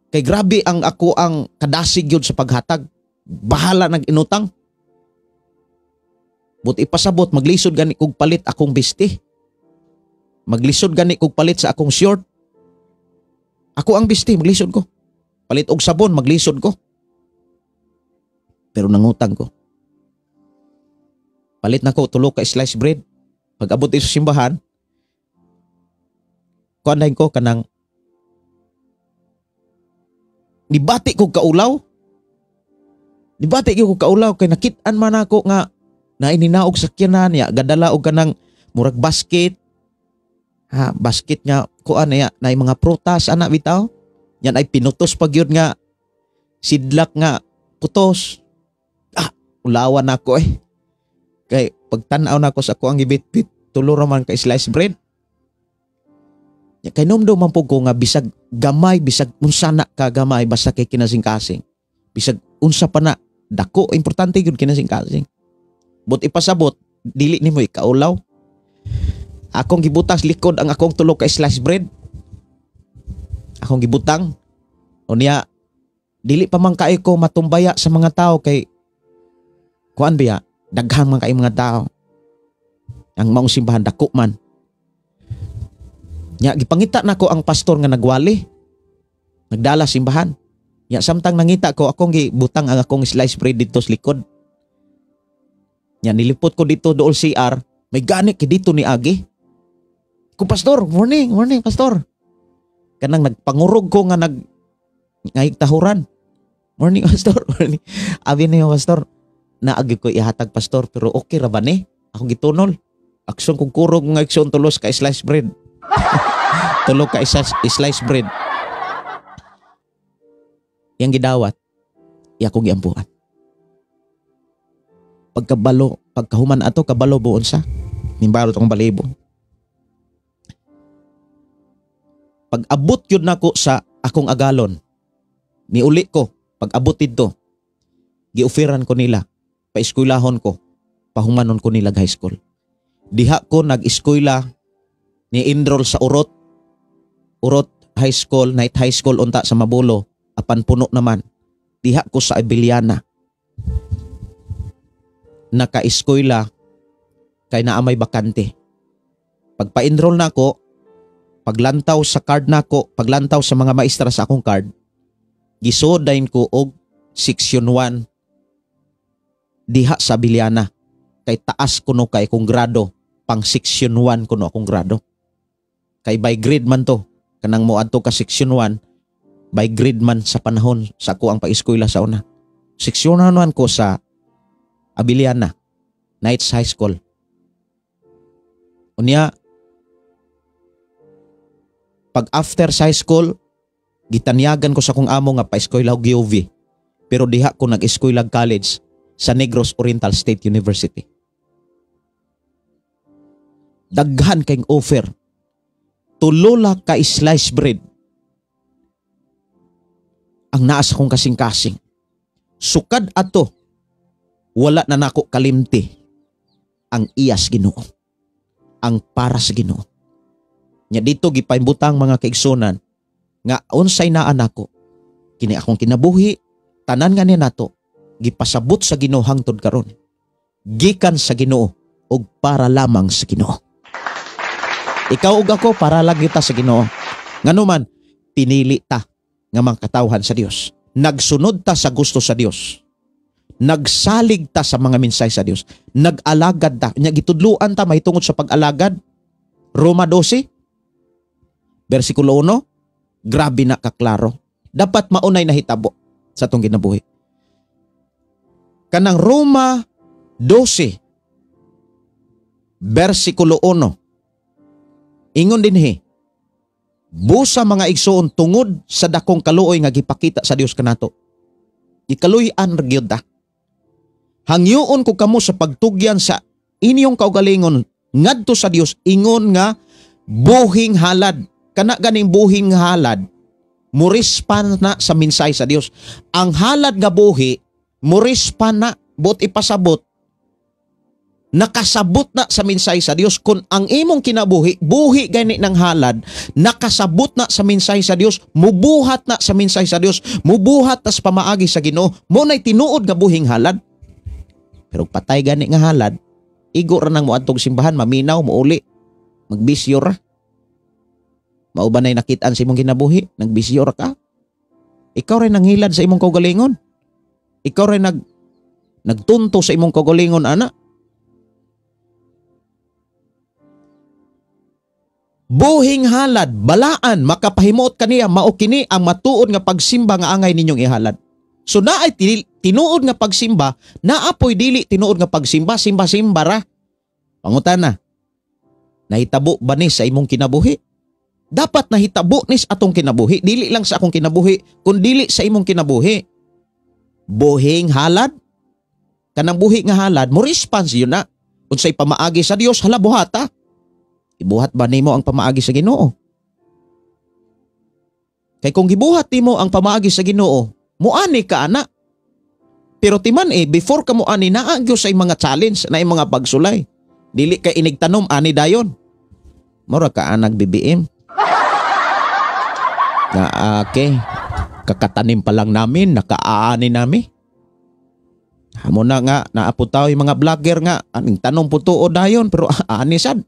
Kay grabe ang ako ang kadasig yun sa paghatag. Bahala nag inutang. But ipasabot, maglisod gani kog palit akong biste. Maglisod gani kog palit sa akong short. Ako ang biste, maglisod ko. Palit og sabon, maglisod ko. Pero nangutang ko. Palit na ko tulo ka slice bread. Pag abot sa simbahan, kuan ko kanang nibati ko kaulaw. Nibati ko kaulaw kay nakit-an man ako nga naininaog sakyanan niya, gadala og kanang murag basket. Ha, basket nga kuan niya nay mga prutas ana bitaw. Yan ay pinutos pag yun nga sidlak nga putos. Ah, ulawan ako eh. Kay pagtan-aw nako sa ako ang gibitbit, tulo ra man ka slice bread. Ya, kay numdo man po ko nga bisag gamay, bisag unsa na ka gamay, basta kay kinasingkasing. Bisag unsa pa na dako, importante gyud kinasingkasing. But ipasabot, dili nimo ikaulaw. Akong gibutas likod ang akong tulo ka slice bread. Akong gibutang. O niya, dili pa man kaayo ko matumbaya sa mga tao kay kuan biya, daghan man kay mga tao. Ang maong simbahan dako man. Nya gipangita nako ang pastor nga nagwali. Nagdala simbahan. Nya samtang nangita ko akong gibutang ang akong slice bread dito sa likod. Nya nilipot ko dito dool CR, may gani kay dito ni Agi. Ko pastor, morning, morning pastor. Kanang nagpangurog ko nga nag ngayig tahuran. "Morning, Pastor." "Morning." Abi niyo, "Pastor, naagi ko ihatag, Pastor, pero okay ra ba ni?" Ako gitunol. Aksyon kong kurog nga aksyon tulos ka slice bread. Tulo ka isa slice bread. Yang gidawat, iya akong giampuan. Pagkabalo, pagkahuman ato, kabalo buon sa. Nimbaro akong balibo. Pag abot yun nako sa akong agalon, niuli ko, pag abot didto, gioferan ko nila, paeskwelahon ko, pahumanon ko nila high school. Diha ko nag-eskwela, ni-enroll sa Urot, Urot High School, Night High School unta sa Mabulo, apan puno naman. Diha ko sa Abiliana, naka-eskwela, kay naa may bakante. Pagpa-enroll nako, paglantaw sa card nako, paglantaw sa mga maestra sa akong card, gisodain ko og section 1 diha sa Abiliana. Kay taas kuno kay kong grado, pang section 1 kuno akong grado. Kay by grade man to, kanang moadto ka section 1, by grade man sa panahon sa ako ang pag-eskwela sa una. Section 1 ko sa Abiliana, Knights High School. Unya, pag after sa high school, gitanyagan ko sa akong amo nga pa-eskwela og UV. Pero diha ko nag-eskwela college sa Negros Oriental State University. Daghan kayong offer. Tulo ka slice bread ang naa sa akong kasing-kasing. Sukad ato, wala na nako kalimti ang iyas Ginoo. Ang para sa Ginoo. Nya dito gipaimbutang mga kaigsunan nga unsay naa nako kini akong kinabuhi, tanan nga niya nato gipasabot sa Ginoo hangtod karon. Gikan sa Ginoo ug para lamang sa Ginoo. Ikaw ug ako para lang kita sa Ginoo. Ngano man pinili ta nga makatawhan sa Dios. Nagsunod ta sa gusto sa Dios. Nagsalig ta sa mga mensahe sa Dios. Nag-alagad ta. Nya gitudluan ta mahitungod sa pag-alagad. Roma 12 versikulo 1, grabe na kaklaro. Dapat maunay nahitabo sa atong kinabuhi. Kanang Roma 12 versikulo 1. Ingon dinhi, busa mga igsoon tungod sa dakong kaluoy nga gipakita sa Dios kanato. Gikaluy-an ra gyud ta. Hangyoon ko kamo sa pagtugyan sa inyong kaugalingon ngadto sa Dios ingon nga buhing halad. Kana ganing buhing halad murispan na sa minsay sa Dios. Ang halad nga buhi murispan na, buot ipasabot, nakasabot na sa minsay sa Dios. Kung ang imong kinabuhi buhi gani ng halad, nakasabot na sa minsay sa Dios, mubuhat na sa minsay sa Dios, mubuhat na sa pamaagi sa Ginoo, mo nay tinuod nga buhing halad. Pero patay gani nga halad, igo ra nang moadtong simbahan, maminaw, muuli, magbisyo ra. Mao ba nay nakit-an sa imong kinabuhi? Nagbisyo ra ka? Ikaw ray nanghilad sa imong kaugalingon. Ikaw ray nagtunto sa imong kaugalingon, ana. Buhing halad, balaan, makapahimuot kaniya, mao kini ang matuod nga pagsimba nga angay ninyong ihalad. So naay tinuod nga pagsimba, naapoy dili tinuod nga pagsimba, simba-simba ra. Pangutana, nahitabo ba ni sa imong kinabuhi? Dapat nahitabo ni sa atong kinabuhi, dili lang sa akong kinabuhi, kun dili sa imong kinabuhi. Buhing halad, kanang buhi nga halad, mo response yun na. Unsay pamaagi sa Dios, hala buhata. Ibuhat ba nimo ang pamaagi sa Ginoo? Kay kung gibuhat nimo ang pamaagi sa Ginoo, muani ka ana. Pero timan before ka muani, naa gyud sa mga challenge, na mga pagsulay. Dili ka inigtanom ani dayon. Mura ka anag BBM. Na okay, kakatanim pa lang namin, nakaani nami. Hamo na nga, naapo tao yung mga vlogger nga, aning tanong po tuo dayon, pero ani sad.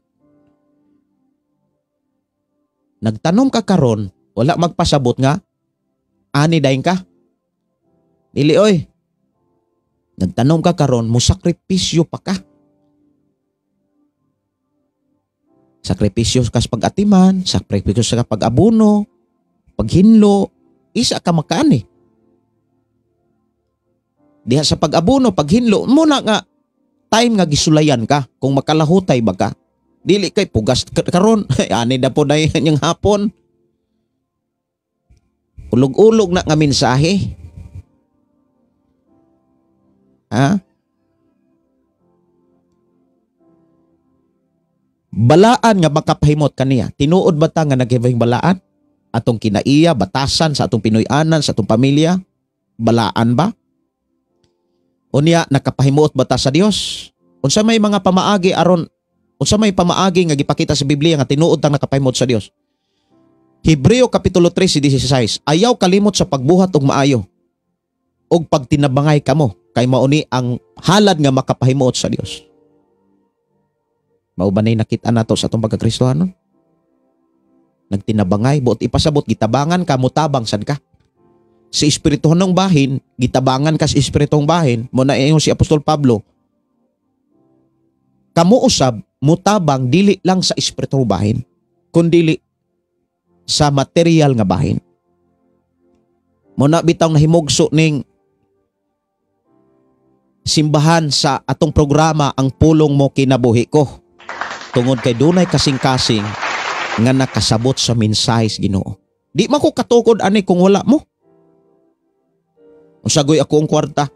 Nagtanom ka karon, wala magpasabot nga, ani dayon ka. Dili oy. Nagtanom ka karon, musakripisyo pa ka. Sakripisyo ka sa pag-atiman, sakripisyo sa pag-abuno. Paghinlo, isa ka makaani. Diha sa pag-abono, paghinlo, muna nga time nga gisulayan ka kung makalahutay ba ka. Dili kay pugas karon, ani da po na yung hapon. Ulog-ulog na nga mensahe. Ha? Balaan nga makapahimot kaniya. Tinuod ba ta nga naghibahing balaan? Atong kinaiya, batasan sa atong Pinoy-anan, sa atong pamilya? Balaan ba? Unya, nakapahimot ba ta sa Dios? Unsa may mga pamaagi aron, unsa may pamaagi nga gipakita sa Biblia nga tinuod tang nakapahimot sa Dios? Hebreo kapitulo 3:16, ayaw kalimot sa pagbuhat og maayo og pagtinabangay kamo kay mauni ang halad nga makapahimuot sa Dios. Mao ba nay nakita nato sa atong pagkakristohanon? Nagtinabangay, buot ipasabot, gitabangan ka, mutabang sad ka. Sa espirituhanong bahin, gitabangan ka sa espirituhong bahin, mo na ingon si Apostol Pablo, kamo usab mutabang dili lang sa espirituhong bahin, kundili sa material nga bahin. Mo na bitaw nahimugso ning simbahan sa atong programa ang pulong mo kinabuhi ko. Tungod kay dunay kasing-kasing nga nakasabot sa mensahe sa Ginoo. Di man ko katukod ani kung wala mo. Usagoy ako ang kwarta.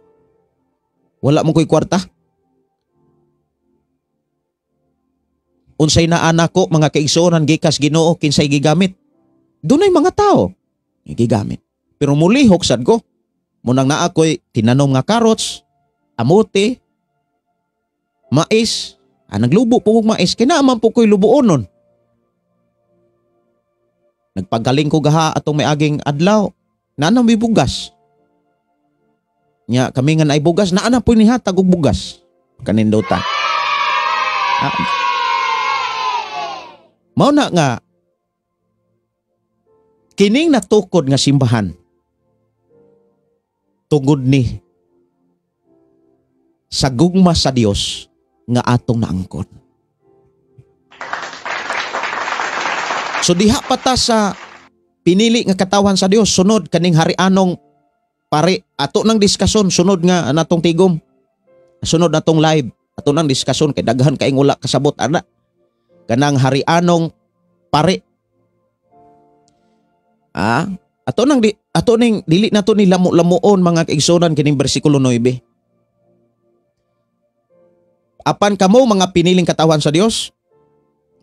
Wala mo ko'y kwarta. Unsay naa nako mga kaigsuonan gikas Ginoo kinsay gigamit. Dunay mga tao gigamit. Pero mulihok sad ko. Munang naa ko'y tinanom nga carrots, amote, mais. Naglubo po kong mais, kinaaman po ko'y lubuonon. Nagpagaling ko gaha atong may aging adlaw, naanang may bugas. Nya kami nga naay bugas, naana po nihatag og bugas. Kanindota. Mao na nga kining natukod nga simbahan tungod ni sa gugma sa Dios nga atong naangkon. So diha pa ta sa pinili nga katawan sa Dios, sunod kaning harianong pare, ato nang diskason sunod nga natong tigom. Sunod natong live, ato nang diskason kay daghan kaing wala kasabot ana. Kanang harianong pare. Ato nang ato ning dili nato ni lamo-lamuon mga kaigsunan kining bersikulo 9. Apan kamo mga piniling katawan sa Dios,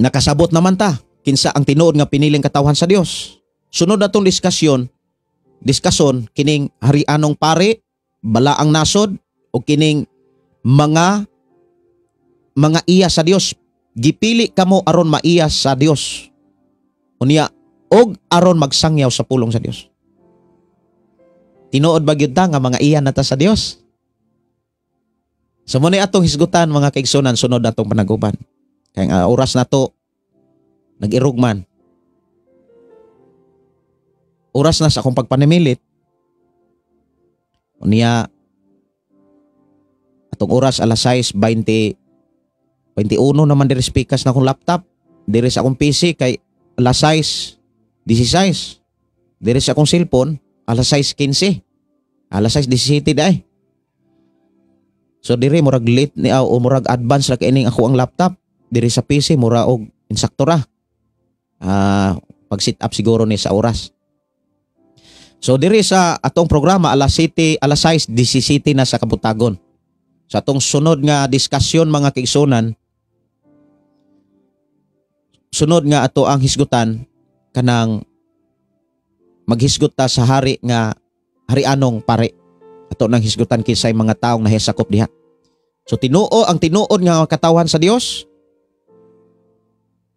nakasabot naman ta kinsa ang tinuod nga piniling katawan sa Dios. Sunod natong diskason kining harianong pare, balaang nasod o kining mga iya sa Dios. Gipili kamo aron maiya sa Dios. Unya og aron magsangyaw sa pulong sa Dios. Tinuod ba gyud ta nga mga iya na ta sa Dios? So muna atong hisgutan mga kaigsunan sunod natong panaguban. Kay ang oras nato nag-irog man. Oras na sa akong pagpanimilit. Unya atong oras alas 6:20, 21 naman diri speakers na akong laptop. Diri sa akong PC kay alas 6:16. Diri sa akong cellphone alas 6:15. Alas 6:17 day. So diri murag late ni o murag advance ra kay ako ang laptop. Diri sa PC mura og insakto ra. Pag sit up siguro ni sa oras. So diri sa atong programa alas 6:17 na sa Kabutagon. Sa atong sunod nga diskasyon mga kaigsunan, sunod nga ato ang hisgutan kanang maghisgot ta sa hari nga harianong pare. Ato nang hisgutan kinsay mga taong nahisakop diha. So tinuo ang tinuod nga katawan sa Dios,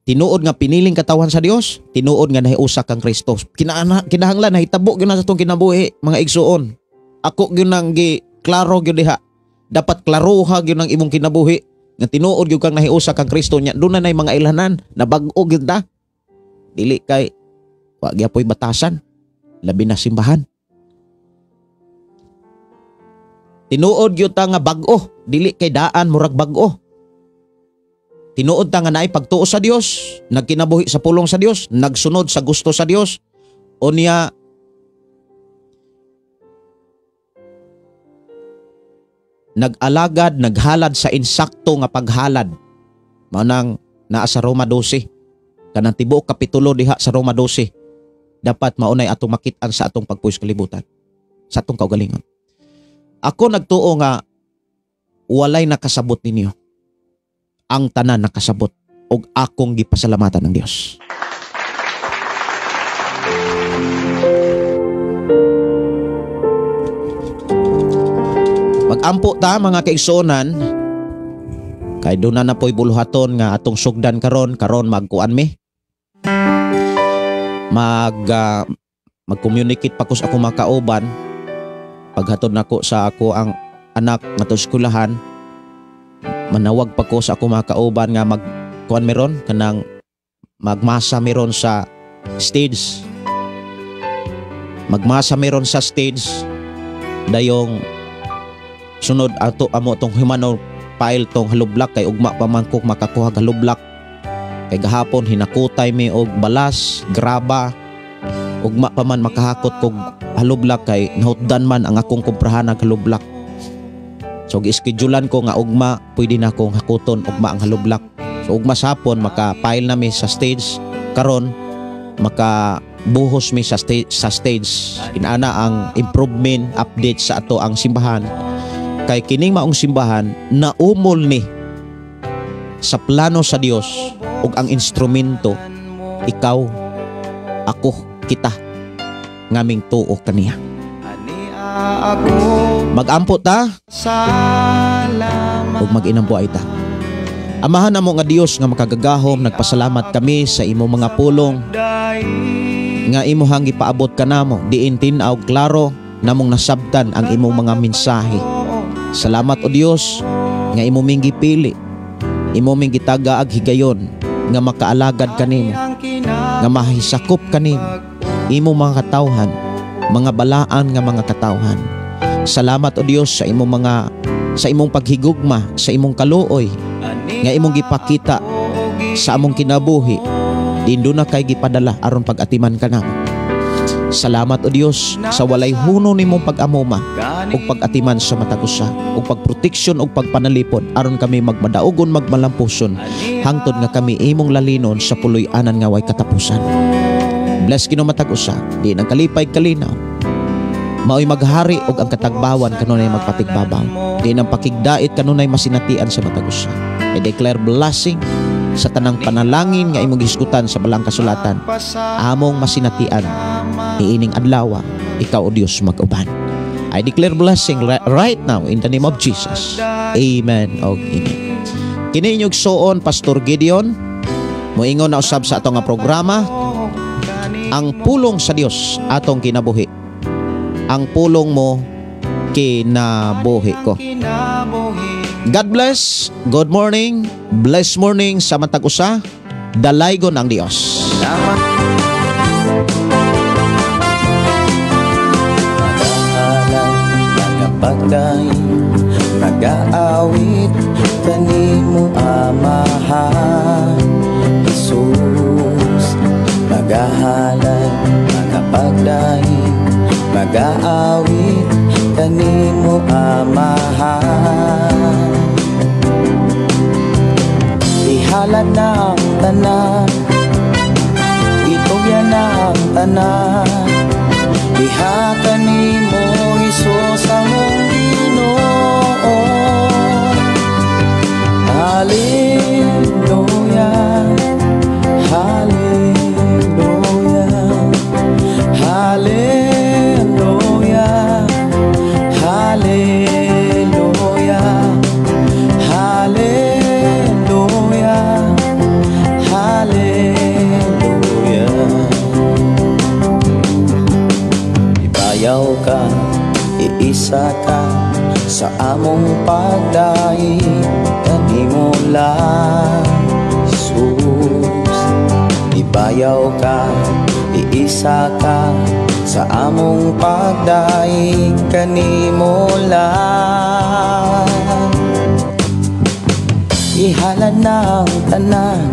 tinuod nga piniling katawan sa Dios, tinuod nga nahiusa kang Kristo. Kinahanglan nahitabo gyud na sa atong kinabuhi mga igsuon. Ako gyud nang gi klaro gyud diha. Dapat klaroha gyud ang imong kinabuhi nga tinuod gyud kang nahiusa kang Kristo nya. Doon na nay mga ilhanan na bag-o gyud ta. Dili kay wa gyapoy batasan, labi na simbahan. Tinuod gyud ta nga bag-o, dili kay daan murag bag-o. Tinuod ta nga naay pagtuo sa Dios, nagkinabuhi sa pulong sa Dios, nagsunod sa gusto sa Dios, Unya nag-alagad, naghalad sa insakto nga paghalad. Mao nang naa sa Roma 12. Kanang tibuok kapitulo diha sa Roma 12. Dapat maunay atong makit-an sa atong pagpuyo sa kalibutan, sa atong kaugalingon. Ako nagtuo nga walay nakasabot ninyo. Ang tanan nakasabot og akong gipasalamatan ng Dios. Magampo ta mga kaigsuonan, kay doon na po'y buluhaton nga atong sugdan karon, karon magkuan mi. Mag-communicate pa ko sa akong mga kauban. Paghatod nako sa ako ang anak nga eskwelahan, manawag pa ko sa akong mga kauban nga magkuan meron kanang magmasa meron sa stage. Magmasa meron sa stage dayong sunod ato amo tong humano file tong halublak kay ugma pa man ko makakuha halublak. Kay gahapon hinakutay mi og balas, graba. Ugma pa man makahakot kog halublak kay nahutdan man ang akong kumprahan og halublak. So gi-schedulean ko nga ugma pwede na akong hakuton ugma ang halublak. So ugma sa hapon maka-file na mi sa stage karon, makabuhos mi sa stage. Inaana ang improvement update sa ato ang simbahan. Kay kining maong simbahan naumol ni sa plano sa Dios ug ang instrumento ikaw, ako, kita ngaming tuo kaniya. Magampo ta ug mag-inambuay ta. Amahan namo nga Dios nga makagagahom, nagpasalamat kami sa imong mga pulong nga imuhang gipaabot kanamo. Diin tin-aw klaro namong nasabtan ang imong mga mensahe. Salamat o Dios nga imo ming gipili, imo ming gitaga ag higayon nga makaalagad kanimo, nga mahisakop kanimo imo mga katawhan, mga balaan nga mga katawhan. Salamat o Dios sa imong mga, sa imong paghigugma, sa imong kaluoy nga imong gipakita sa among kinabuhi. Diin na kay gipadala aron pag-atiman kanamo. Salamat o Dios sa walay huno nimong pag-amoma ug pag-atiman sa matag usa, ug pagproteksyon ug pagpanalipod aron kami magmadaugon, magmalampuson hangtod nga kami imong lalinon sa puloy-anan nga way katapusan. Bless Ginoo matag usa, di nang kalipay kalinaw. Maoy maghari ug ang katagbawan kanunay magpatigbabaw. Di nang pakigdait kanunay masinatian sa matag usa. I declare blessing sa tanang panalangin nga imong gisgutan sa balang kasulatan. Among masinatian niining adlaw, ikaw o Dios mag-uban. I declare blessing right now in the name of Jesus. Amen og amen. Kini inyong suon Pastor Gideon, moingon na usab sa atong nga programa, ang pulong sa Dios atong kinabuhi. Ang pulong mo kinabuhi ko. God bless. Good morning. Bless morning sa matag usa. Dalaygon ang Dios. Pagdaing nagaawit kanimo Amahan Jesus, magahalad magapagdaing magaawit kanimo Amahan. Ihalad na ang tanan, itugyan na ang tanan, diha kanimo Hesus among Ginoo. Hallelujah, hallelujah, hallelujah, hallelujah, hallelujah, hallelujah. Ibayaw ka, iisa ka sa among pagdaig kanimo lang, Jesus. Ibayaw ka, iisa ka sa among pagdaig kanimo lang. Ihalad na ang tanan,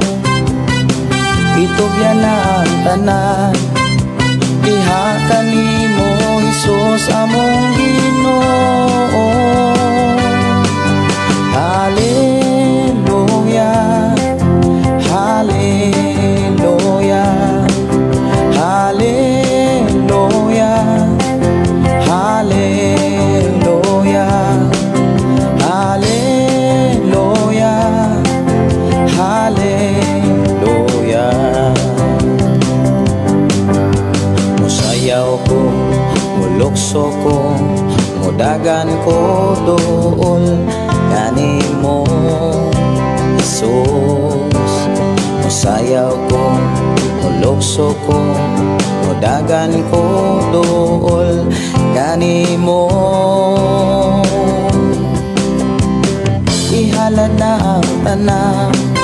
itugyan na ang tanan, Diha kanimo, Hesus, among Ginoo. Hallelujah, Hallelujah, Hallelujah, Hallelujah, Hallelujah, Hallelujah. Musayaw ko, mulukso ko, mudagan ko duol kanimo, Jesus. Musayaw ko, mulukso ko, mudagan ko duol kanimo. Ihalad na ang tanan.